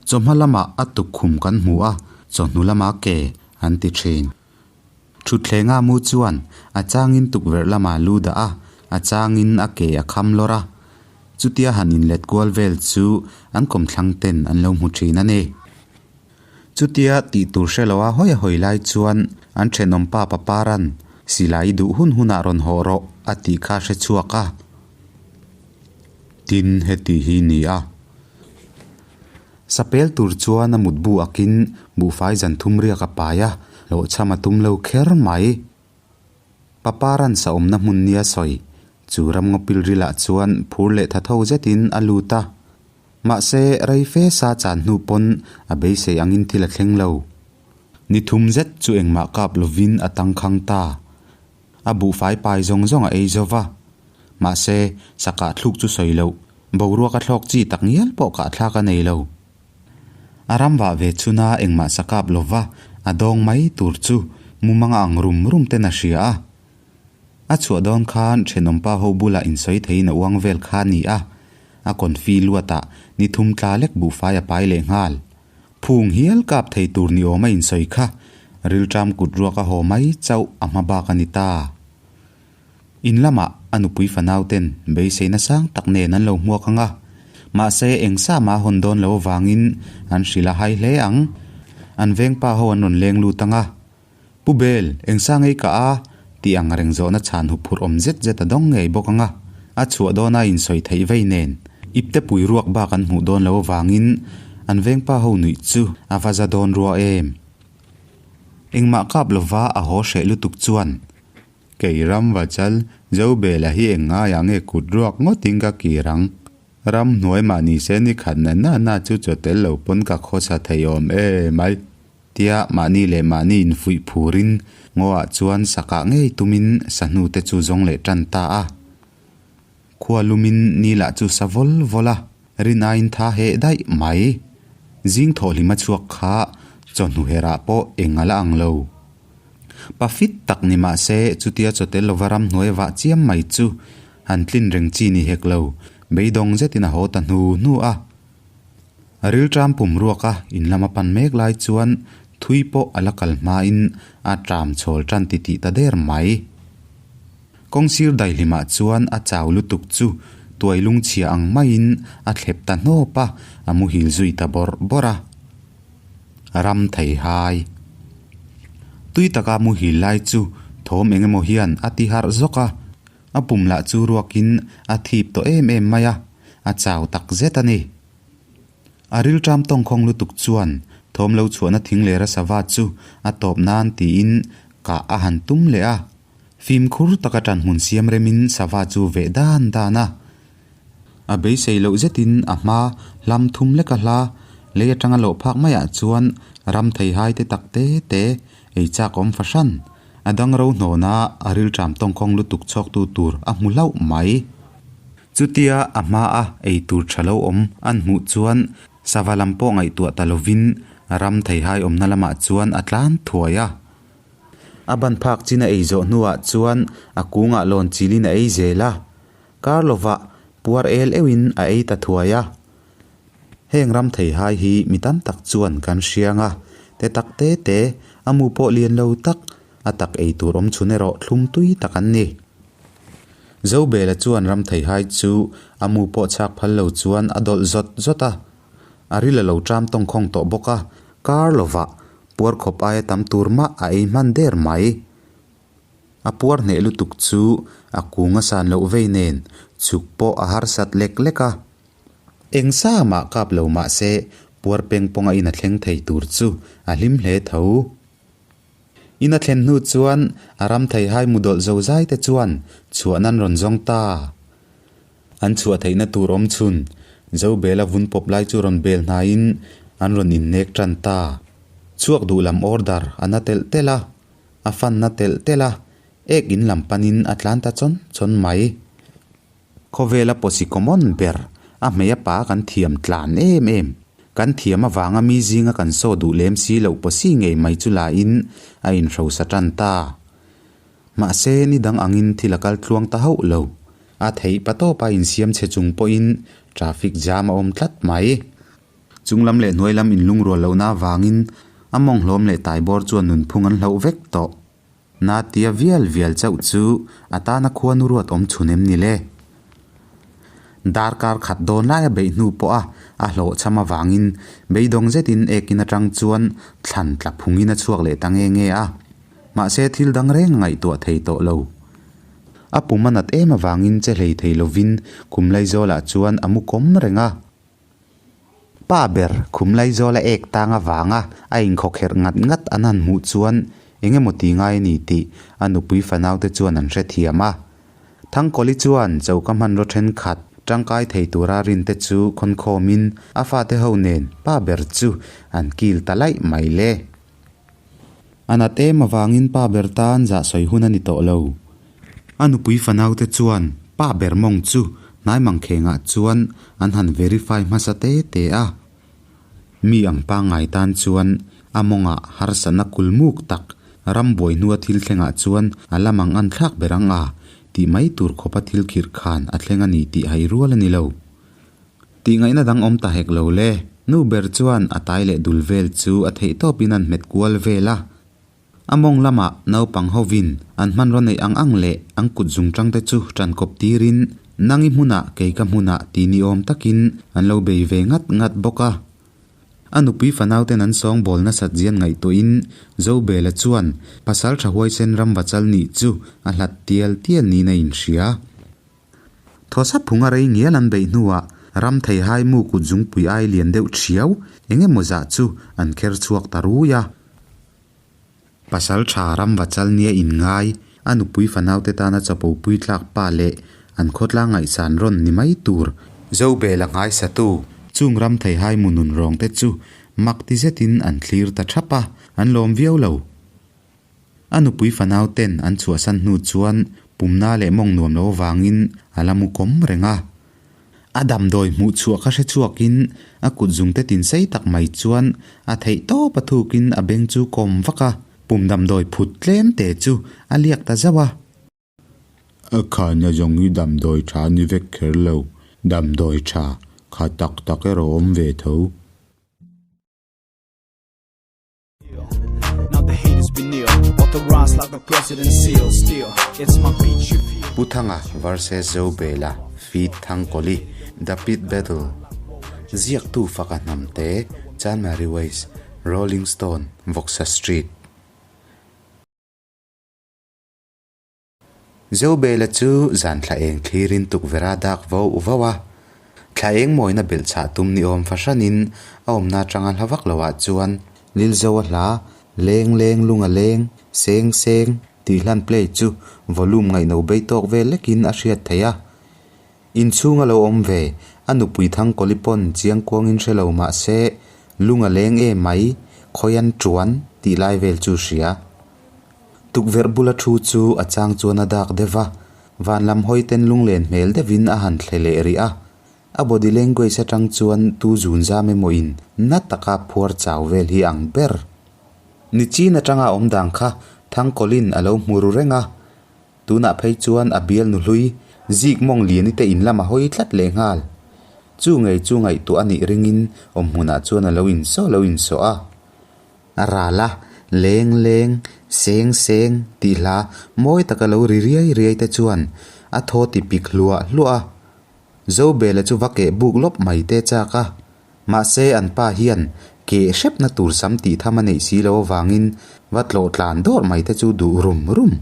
Chawhma lamah a tukkhum kan hmu a, chawhnu lamah ke an ti thin. Thutthleng a mu chuan a changin tukverh lamah lu dah a, a changin a ke a kham lawr a. Chutia han inlet kual vel chu an kawmthlang ten an lo hmu thin a ni. Chutia tih tur hre lo a hawi a hawi lai chuan an thenawm pa Paparan silai i duh hun hunah rawn hawh rawh a tih kha a hre chhuak a. Tin, heti hi ni a. Sapel tur chuan a mutbu akin buhfai zan thum riak a pai a, hlawhchham a tum lo kher mai. Paparan sa awmna hmun nia sawi, chu ramngaw pilrilah chuan phur leh tha tho zetin a lut a. Mahse, rei fe sa chan hnu pawn a beisei angin thil a thleng lo. Ni thum zet chu engmah kap lovin a tangkhang ta. A buhfai pai zawng zawng a ei zo va. Mahse, sakah thluk chu sawi loh, boruak a thlawk chi tak ngial pawh kahthlak a nei lo. A ram vah ve chhuna engmah sakap lova a dawng mai tur chu mumang a ang rum rum ten a hria a. A chhuah dawn khan thenawmpa ho bulah insawi theiin a uang vel kha a ni a, a confi luatah ni thum tla lek buhfai a pai leh nghal. Phung hial kap thei tur ni awm a insawi kha rilṭam kut ruak a haw mai chauh a hma bak a ni ta. In lamah a nupui fanau ten beiseina sang tak nen an lo hmuak ang a, mahse eng sa mah a hawn dawn lo avangin an hrilh a hai hle ang. An vengpa ho an rawn leng lut ang a, Pu Bel, eng sa ngei ka a? tih ang reng zawhna chhan huphurh awm zet zet a dawng ngei bawk ang a, a chhuah dawna insawi theih vei nen ipte pui ruak bak an hmuh dawn lo avangin an vengpa ho nuih chu a va za dawn rua em. Engmah kap lova a haw hreh lutuk chuan. Kei ram vachal, Zobela hi eng ngaiah nge kut ruak ngawtin ka kir ang? Ram hnuai mah nise ni khat na na na chu chaw tel lo pawn ka khawsa thei awm emai. Tia mahni leh mahni infuih phurin ngaw-ah chuan sakah ngei tumin sahnu te chu zawng leh tan ta a. Khua lumin ni lah chu sa vawl vawl a, rin aiin tha heh daih mai. Zing thawhhlim a chhuak kha chawhnu herah pawh eng a la ang lo. Pa fit tak ni mah se chutia chawtel lova ramhnuai vah chiam mai chu han tlin reng chi ni hek lo, beidawng zetin a haw ta hnu hnu a. A rilṭam pum ruak a in lam a pan mek lai chuan thui pawh a la kal hmain a ṭam chhawl ṭan ti tih ta der mai. Kawngsir daihlimah chuan a chau lutuk chu tuai lungchhia ang maiin a thlep ta hnawp a, a muhil zui ta bawrh bawrh a. Ram thei hai. Tui taka muhil lai chu thawm eng emaw hian a ti harh zawk a, A pum lah chu ruakin a thip tawh em em mai a, a chau tak zet a ni. A rilṭam tawngkhawng lutuk chuan thawm lo chhuahna thing leh rasa va chu a tawp nan tiin kah a han tum leh a. Fimkhur taka ṭanhmun siam remin sava chu veh dan dan a. A beisei loh zetin a hma hlam thum leka hla lei aṭanga lawh phak maiah chuan ram theihai te tak te te ei chak awm fahran. A dang ro hnawna a rilṭam tawngkhawng lutuk chhawktu tur a hmu hlauh mai. Chutia a hmaa ei tur ṭha lo awm an hmuh chuan sava lam pawh ngaihtuah ta lovin ram theihai awmna lamah chuan a tlan thuai a. A ban phak chin a ei zawh hnuah chuan a kungah lawn chilin a ei zel a. Kar lovah puar el euhin a ei ta thuai a. Heng ram theihai hi mi tam tak chuan kan hriang a, te tak te te, a mu pawh lian lo tak, a tak ei tur awm chhun erawh thlum tui tak an ni. Zobela chuan ram theihai chu a mu pawh chhak phal lo chuan a dawlh zawt zawt a, a ril a lo ṭam tawngkhawng tawh bawk a, kar lovah puar khawp aia tam tur mah a ei hman der mai. A puar hneh lutuk chu a kung a san loh vei nen chhuk pawh a harsat lek lek a. Eng sa mah kap lo mah se puar peng pawnga in a thleng thei tur chu a hlim hle tho. In a thlen hnu chuan a ram theihai mu dawlh zo zai te chuan chhuah nan rawn zawng ta. An chhuah theihna tur awm chhun. Zobela vun pawp lai chu rawn bel hnaiin an rawn innek tan ta. Chhuak duh lam order a na telh telh a, a fan na telh telh a, ek in lam panin a tlan ta chawn chawn mai. Khawvela pawsi common ber a hmei a pa kan thiam tlan em em. Kan thiam avanga mi zinga kan saw duh lem si loh pawsi ngei mai chu lahin a inhrosa tan ta. Mahse ni dang angin thil a kal tluang ta hauh lo. A theih pa tawpa insiam chhe chung pawhin traffic jam a awm tlat mai. Chung lam leh hnuai lam inlungrual lohna avangin a mawng hlawm leh taibawr chuan nunphung an hloh vek tawh. Na tia vial vial chauh chu a tana khuanu ruat awm chhun em ni le? Darkar khat dawn laia beih hnu pawha a hlawhchham avangin beidawng zetin ekin atang chuan thlan tla phungin a chhuak leh ta nge nge a. Mahse thil dang reng a ngaihtuah thei tawh lo. A pum a nat em avangin che hlei thei lovin khum Laizawlah chuan a mu kawm reng a. Pa ber khum Laizawla ek tang avanga a inkhawkherh ngat ngat an han hmuh chuan eng emaw ti ngai a ni tih a nupui fanaute chuan an hrethiam a. Thangkawli chuan choka hmanraw thenkhat tangkai thei tura rinte chu khawnkhawmin a fate ho nen pa ber chu an kil ta laih mai le. A nat em avangin pa ber tan zah sawi hun a ni tawh lo. A nupui fanaute chuan pa ber mawng chu hnai mangkhengah chuan an han verify hmasa te te a. Mi ang pangngai tan chuan a mawngah harsatna kulmuk tak ram buai hnua thil thlengah chuan a la mang an thlak ber ang a tih mai tur khawpa thil khirh khan a thleng a ni tih hai rual a ni lo. Tihngaihna dang awm ta hek lo le. Nu ber chuan a tai leh dul vel chu a theih tawpin an hmet kual vel a. A mawng lamah naupang hovin an hmanraw neih ang ang leh an kut zung tangte chu tan kawp tirin nang i hmunah kei ka hmunah ti ni awm takin an lo bei ve ngat ngat bawk a. A nupui fanauten an sawngbawl nasat zian ngaihtuahin Zobela chuan pasal tha huaisen ram vachal nih chu a hlat tial tial niin a inhria. Thawsa phunga rei ngial an beih hnuah ram theihai mu kut zungpui ai lian deuh thiau eng emaw zah chu an kher chhuak ta rui a. Pasal tha ram vachal nia inngai, a nupui fanaute tana chapo pui tlak pa leh an khawtlang ngaihsan rawn ni mai tur. Zobel a nghaisatu. Chung ram theihai mu nun rawng te chu mak ti zetin an thlir ta thap a, an lawm viau lo. A nupui fanau ten an chhuahsan hnu chuan pumna leh mawng nuam lo avangin a la mu kawm reng a. A damdawi hmuh chhuah kha hre chhuakin a kut zungte tin sei tak mai chuan a theih tawp a thukin a beng chu kawm vak a, pum damdawi phut tlem te chu a liak ta zauh a. A khahna zawng hi damdawi tha ni vek kher lo, damdawi tha kha tak tak erawh awm ve tho. Pu Thanga versus Zobela feat Thangkawli, The Pit Battle, Ziaktu faka hnamte, Chanmari West, Rolling Stone, Vawksa Street. Zobela chu zan thla eng thlirin tukverh a dak vo vo a. Thla eng mawina belh chhah tum ni awm fahranin a awmna atanga hla vak loah chuan Lilzo a hla, Leng leng lung a leng, seng seng tih hlan play chu volume ngaihno bei tawk vel lekin a hriat theih a. Inchhung a lo awm ve, a nupui Thangkawli pawn chiang kuangin hre lo mah se lung a leng em mai, khawian tuan tih lai vel chu hria. Tukverh bula thu chu a chang chuan a dak deuh va, van lam hawi ten lunglen hmel deuhin a han thle leh rih a. A body language atang chuan tu zun zam emaw in na taka phuar chau vel hi ang ber. Nichin atanga awm dan kha Thangkawlin a lo hmu ru reng a, tunah phei chuan a bial nu hlui zik mawng liani te in lam a hawi tlat leh nghal. Chu ngei chu ngaihtuah a nih ringin awm hmunah chuan a lo insawh lo insawh a. A ral a, leng leng, seng seng tih hla mawi taka lo ri riai riai te chuan a thaw ti pik hluah hluah a. Zobela chu va keh buk lawp mai te chak a, mahse an pa hian keh hrepna tur sam tih tham a neih si lo avangin va tlawh tlan dawrh mai te chu duh rum rum.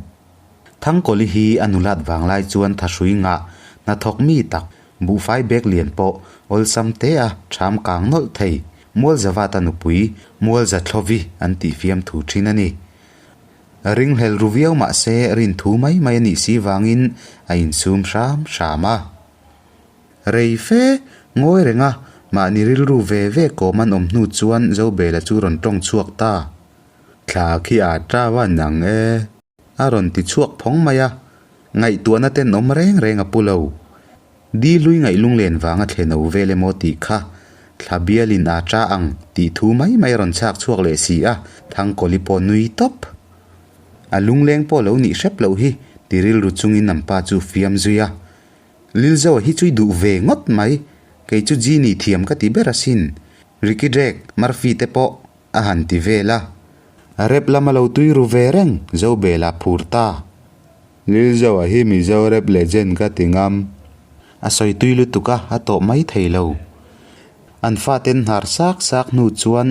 Thangkawli hi a nulat vanglai chuan thahrui ngah hnathawk mi tak buhfai bag lian pawh awlsam te a ṭham kang nawlh thei. Mualzavata nupui Mualzathlovi an tih fiam thu thin a ni. Ringhlel ru viau mah se rin thu mai mai a nih si vangin a insum hram hram a. Rei fe Ngawi renga mahni rilru ve ve kawm an awm hnu chuan Zobela chu rawn tawng chhuak ta. Thla khi a tau a nang e. A rawn ti chhuak phawng mai a, ngaihtuahna tenawm reng reng a pu lo. Di hlui ngaih lunglen vanga thleno vel emaw tih kha thla bialin a ta ang tih thu mai mai a rawn chhak chhuak leh si a, Thangkawli pawh nui tawp. A lungleng pawh lo nih hrep loh hi ti rilru chungin an pa chu fiam zui a. Lilzoa hi chu i duh ve ngawt mai, kei chu Genie thiam ka ti ber asin, Ricky Drake, Murphy te pawh a han ti vel a. Rap lama lo tui ru ve reng Zobela phur ta. Lilzoa hi Mizo rap legend ka ti ngam. A sawi tui lutuk a, a tawh mai thei lo. An faten hnar sak sak hnu chuan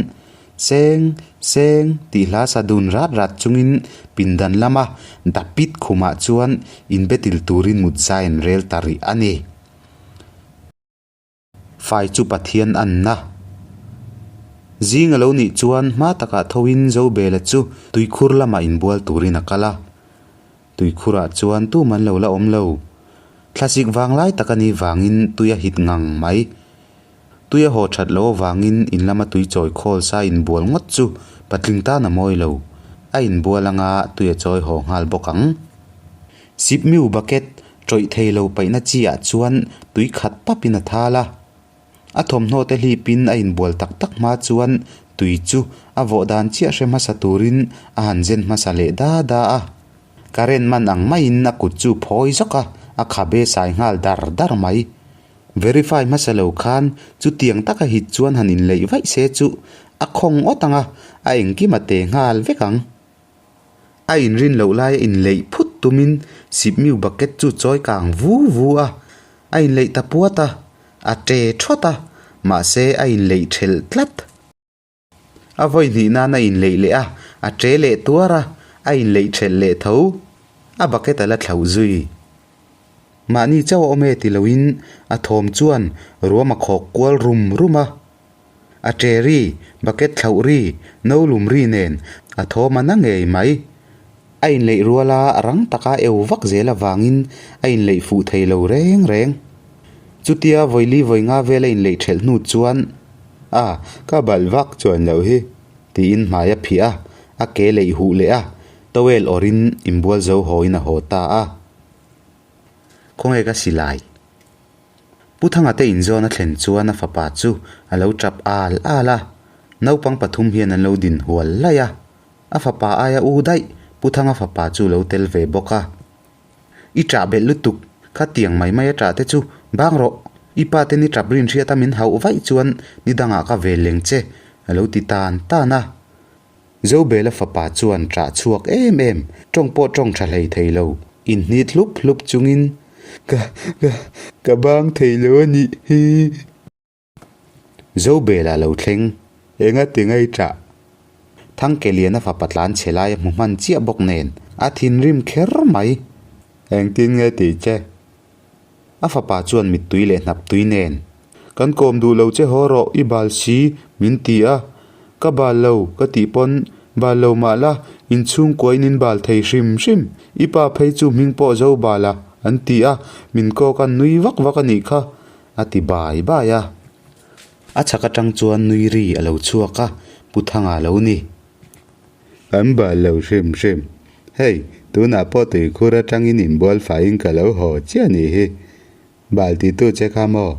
Seng, seng tih hla sa dun rat rat chungin pindan lama dapit khumah chuan inbetil turin mut zai an rel ta rih a ni. Fai chu Pathian anna. Zing a lo nih chuan hma takah thoin Zobela chu tuikhur lamah inbual turin a kal a. Tuikhurah chuan tum an lo la awm lo. Thlasik vanglai tak a nih vangin tui a hit ngang mai. Tui a haw that loh avangin in lama tui chawi khawl sa inbual ngawt chu patling tan a mawi lo. A inbual anga tui a chawi haw nghal bawk ang. Sipmiu bucket tawih thei lo paihna chi ah chuan tui khat papin a thal a. A thawmhnaw te hlipin a inbual tak tak hma chuan tui chu a vawh dan chiah hre hmasa turin a han zen hmasa leh da da a. Current man ang maiin a kut chu phawi zawk a, a khabe sai nghal dar dar mai. Verify hmasa lo khan chutiang taka hit chuan han inleih vaih se chu a khawng awt ang a, a engkim a te nghal vek ang. A inrin loh laia inleih phut tumin sipmiu bucket chu chawi kang vu vu a, a inleih ta puat a, a ṭe ṭhawt a, mahse a inleih ṭhelh tlat. A vawi hnih nan a inleih leh a, a ṭe leh tuar a, a inleih ṭhelh leh tho. A bucket a la thlauh zui. Mahni chauh a awm e ti loin a thawm chuan ruam a khawk kual rum rum a. A ṭe ri, bucket thlauh ri, no lum ri nen a thawm a na ngei mai. A inleih ruala rang taka eu vak zel avangin a inleih fuh thei lo reng reng. Chutia vawili vawi nga vel a inleih ṭhelh hnu chuan, A, ka balh vak chuan loh hi, tiin hmai a phih a, a ke leih huh leh a, towel awrhin inbual zo hawiin a haw ta a. Khawnge ka silai? Pu Thanga te inzawn a thlen chuan a fapa chu a lo tap al al a, naupang pathum hian an lo din hual laih a. A fapa aia u daih Pu Thanga fapa chu lo tel ve bawk a. I ṭah belh lutuk, kha tiang mai mai a ṭah te chu bang rawh, i pa te ni ṭap rin hriat a min hauh vaih chuan ni dangah ka vel leng che, a lo ti tan tan a. Zobela fapa chuan ṭah chhuak em em, ṭawng pawh ṭawng ṭha hlei thei lo, inhnit hlup hlup chungin, Ka, ka, ka bang thei lo a nih hi. Zobela lo thleng. Enga ti ngei ṭah? Thangkeliana fapa tlan chhe lai a hmu hman chiah bawk nen a thinrim kher mai. Engtin nge tih che? A fapa chuan mittui leh hnaptui nen. Kan kawm duh lo che haw rawh i bal si min ti a. Ka bal lo ka tih pawn bal lo mah la inchhungkuain in bal thei hrim hrim. I pa phei chu hming pawh zo bal a an ti a, min kawk a nui vak vak a nih kha. A ti bai bai a. A chhak atang chuan nui ri a lo chhuak a, Pu Thanga lo ni. Kan bal lo hrim hrim. Hei, tunah pawh tuikhur atangin inbual faiin ka lo haw chiah nih hi. Bal titu che kha maw?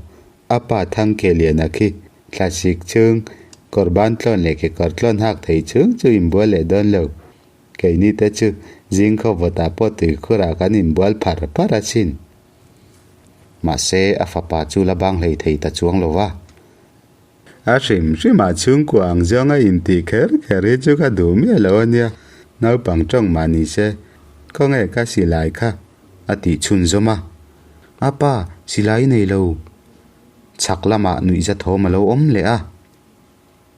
A pa Thangkeliana khi thlasik chhung, kawr ban tlawn leh kekawr tlawn hak thei chhung chu inbual leh dawn lo. Keini te chu zing khaw vawtah pawh tuikhurah kan inbual phar phar asin. Mahse, a fapa chu la bang hlei thei ta chuang lo va. A hrim hrimah chhungkua ang zawnga intih kher kher hi chu ka duh miah lo a nia, naupang tawng mah ni se, khawnge ka silai kha? A tih chhunzawm a. A pa, silai i nei lo. Chhak lamah nuihza thawm a lo awm leh a.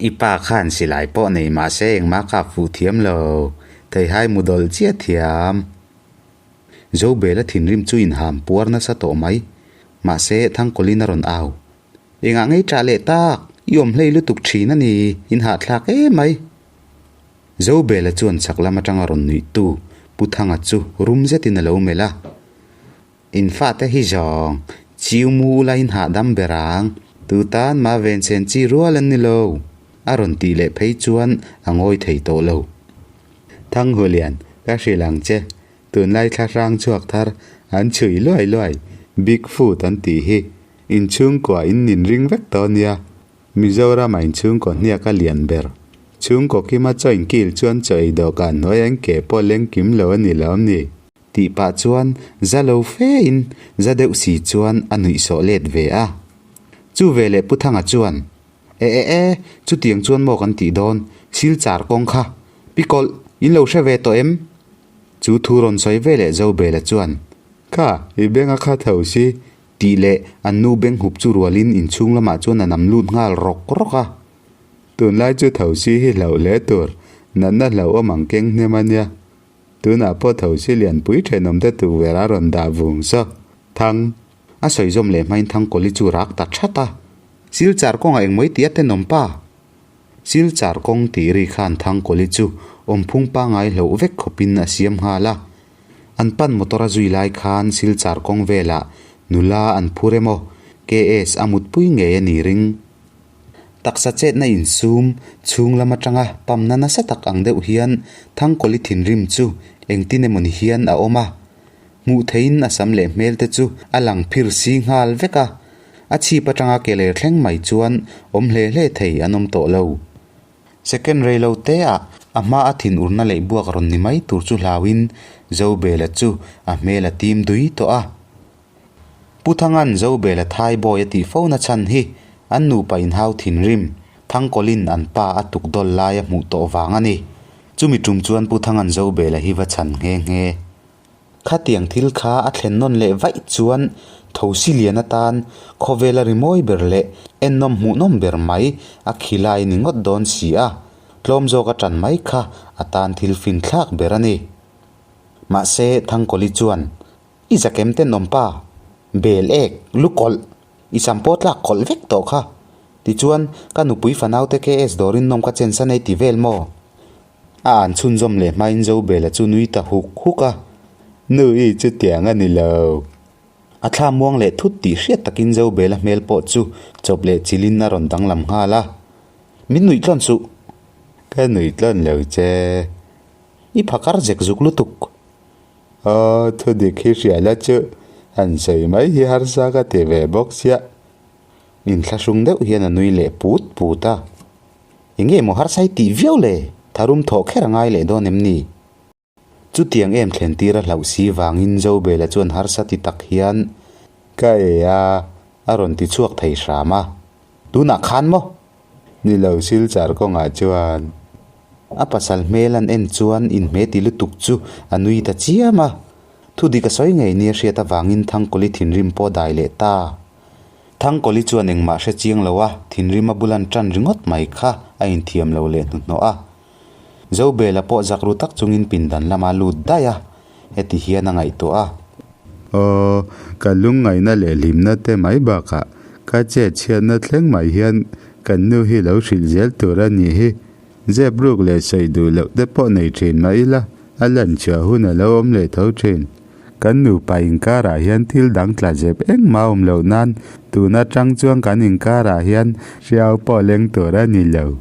I pa khan silai pawh nei mah se engmah kap fuh thiam lo, theihai mu dawlh chiah thiam. Zobela thinrim chu inham puar nasa tawh mai. Mahse, Thangkawlin a rawn au. Engah ngei ṭah leh tak? I awm hlei lutuk ṭhin a ni, in hahthlak em mai. Zobela chuan chhak lam aṭanga rawn nuihtu Pu Thanga chu rum zetin a lo melh a. In fate hi zawng, chiu mu ula in hahdam ber ang. Tu tan mah ven chen chi rual an ni lo, a rawn tih leh phei chuan a ngawi thei tawh lo. Thanghulian, ka hrilh ang che, tunlai thlahrang chhuak thar an chhui luai luai, Big Foot an tih hi inchhungkua in nin ring vek tawh nia. Mizoram a inchhungkaw hniak a lian ber. Chhungkaw kima chaw inkil chuan chaw ei dawhkan hnuai an ke pawh leng kim lo a ni lawm ni? Tih pah chuan za lo fe in za deuh si chuan a nuih sawh let ve a. Chu ve leh Pu Thanga chuan, E e e, chutiang chuan maw kan tih dawn, Silchar kawng kha, Pi Kawlh, in lo hre ve tawh em? Chu thu rawn sawi ve leh Zobela chuan, Kha, i beng a kha tho si, Tih leh an nu beng hup chu rualin inchhung lamah chuan a nam lut nghal rawk rawk a. Tunlai chu thosi hi hlauh hle tur, natna hlauhawm ang keng hnem a nia. Tunah pawh thosi lianpui thenawmte tukverh a rawn dah vung saw. Thang. A sawi zawm leh hmain Thangkawli chu rak ta that a. Silchar kawngah engmaw i tih a tenawm pa? Silchar kawng tih ri khan Thangkawli chu awmphung pangngai hlauh vek khawpin a siam nghal a. An pan motor a zui lai khan Silchar kawng velah nula an phur emaw KS a mutpui ngei a ni ring. Taksa chetna insum chhung lam atanga pamna nasa tak ang deuh hian Thangkawli thinrim chu engtin emaw ni hian a awm a. Hmuh theihin a sam leh hmel te chu a lang phir si nghal vek a. A chhip atanga ke ler thleng mai chuan awm hle hle thei an awm tawh lo. Second rei lo te ah a hma a thin urna leh buak rawn ni mai tur chu hlauin Zobela chu a hmel a tim dui tawh a. Pu Thanga'n Zobela thai bawi a tih fo na chhan hi an nupa inhau thinrim Thangkawlin an pa a tuk dawl lai a hmuh tawh vang a ni. Chumi tum chuan Pu Thanga'n Zobela hi va chhan nghe nghe. Khatiang thil kha a thlen nawn leh vaih chuan thosi lian atan khawvela rimawi ber leh ennawm hmuhnawm ber mai a khilai ni ngawt dawn si a, tlawm zawk a tan mai kha a tan thil fin thlak ber a ni. Mahse, Thangkawli chuan, I zakem tenawm pa, bel ek, lu kawlh, i sam pawh tlak kawlh vek tawh kha. Tichuan, ka nupui fanaute KS dawrin nawm ka chensa nei ti vel maw? A an chhunzawm leh hmain Zobela chu nui ta huk huk a. Nu i chutiang a ni lo. A thla muang leh thut tih hriat takin Zobela hmel pawh chu chawp leh chilin a rawn danglam nghal a. Min nuih tlawn suh. Ka nuih tlawn lo che. I phakar zek zuk lutuk. Aw, thudik hi hria la chu han sawi mai hi harsa ka ti ve bawk sia. Inthlahrung deuh hian a nui leh put put a. Enge maw harsa i tih viau le? Tharum thawh kher a ngai leh dawn em ni? Chutiang em thlen tir a hlauh si vangin Zobela chuan harsa ti tak hian Ka e a, a rawn ti chhuak thei hram a. Tunah khan maw? Ni lo Silchar kawngah chuan. A pasal hmel an en chuan inhme ti lutuk chu a nui ta chiam a. Thudik a sawi ngei nia hriat avangin Thangkawli thinrim pawh dai leh ta. Thangkawli chuan engmah hre chiang lo a, thinrim a bulan tan ringawt mai kha a inthiam lo leh hnuhnawh a. Zobela pawh zak ru tak chungin pindan lama lut daih a, heti hian a ngaihtuah a. Aw, ka lungngaihna leh hlimna te mai bakah ka chet chhiatna thleng mai hian kan nu hi lo hrilh zel tur a nih hi. Zep ruk leh sawi duh loh te pawh nei thin mah ila, a lan chhuah hun a lo awm leh tho thin. Kan nupa inkarah hian thil dang tla zep engmah awm loh nan tun atang chuan kan inkarah hian hriau pawh leng tur a ni lo.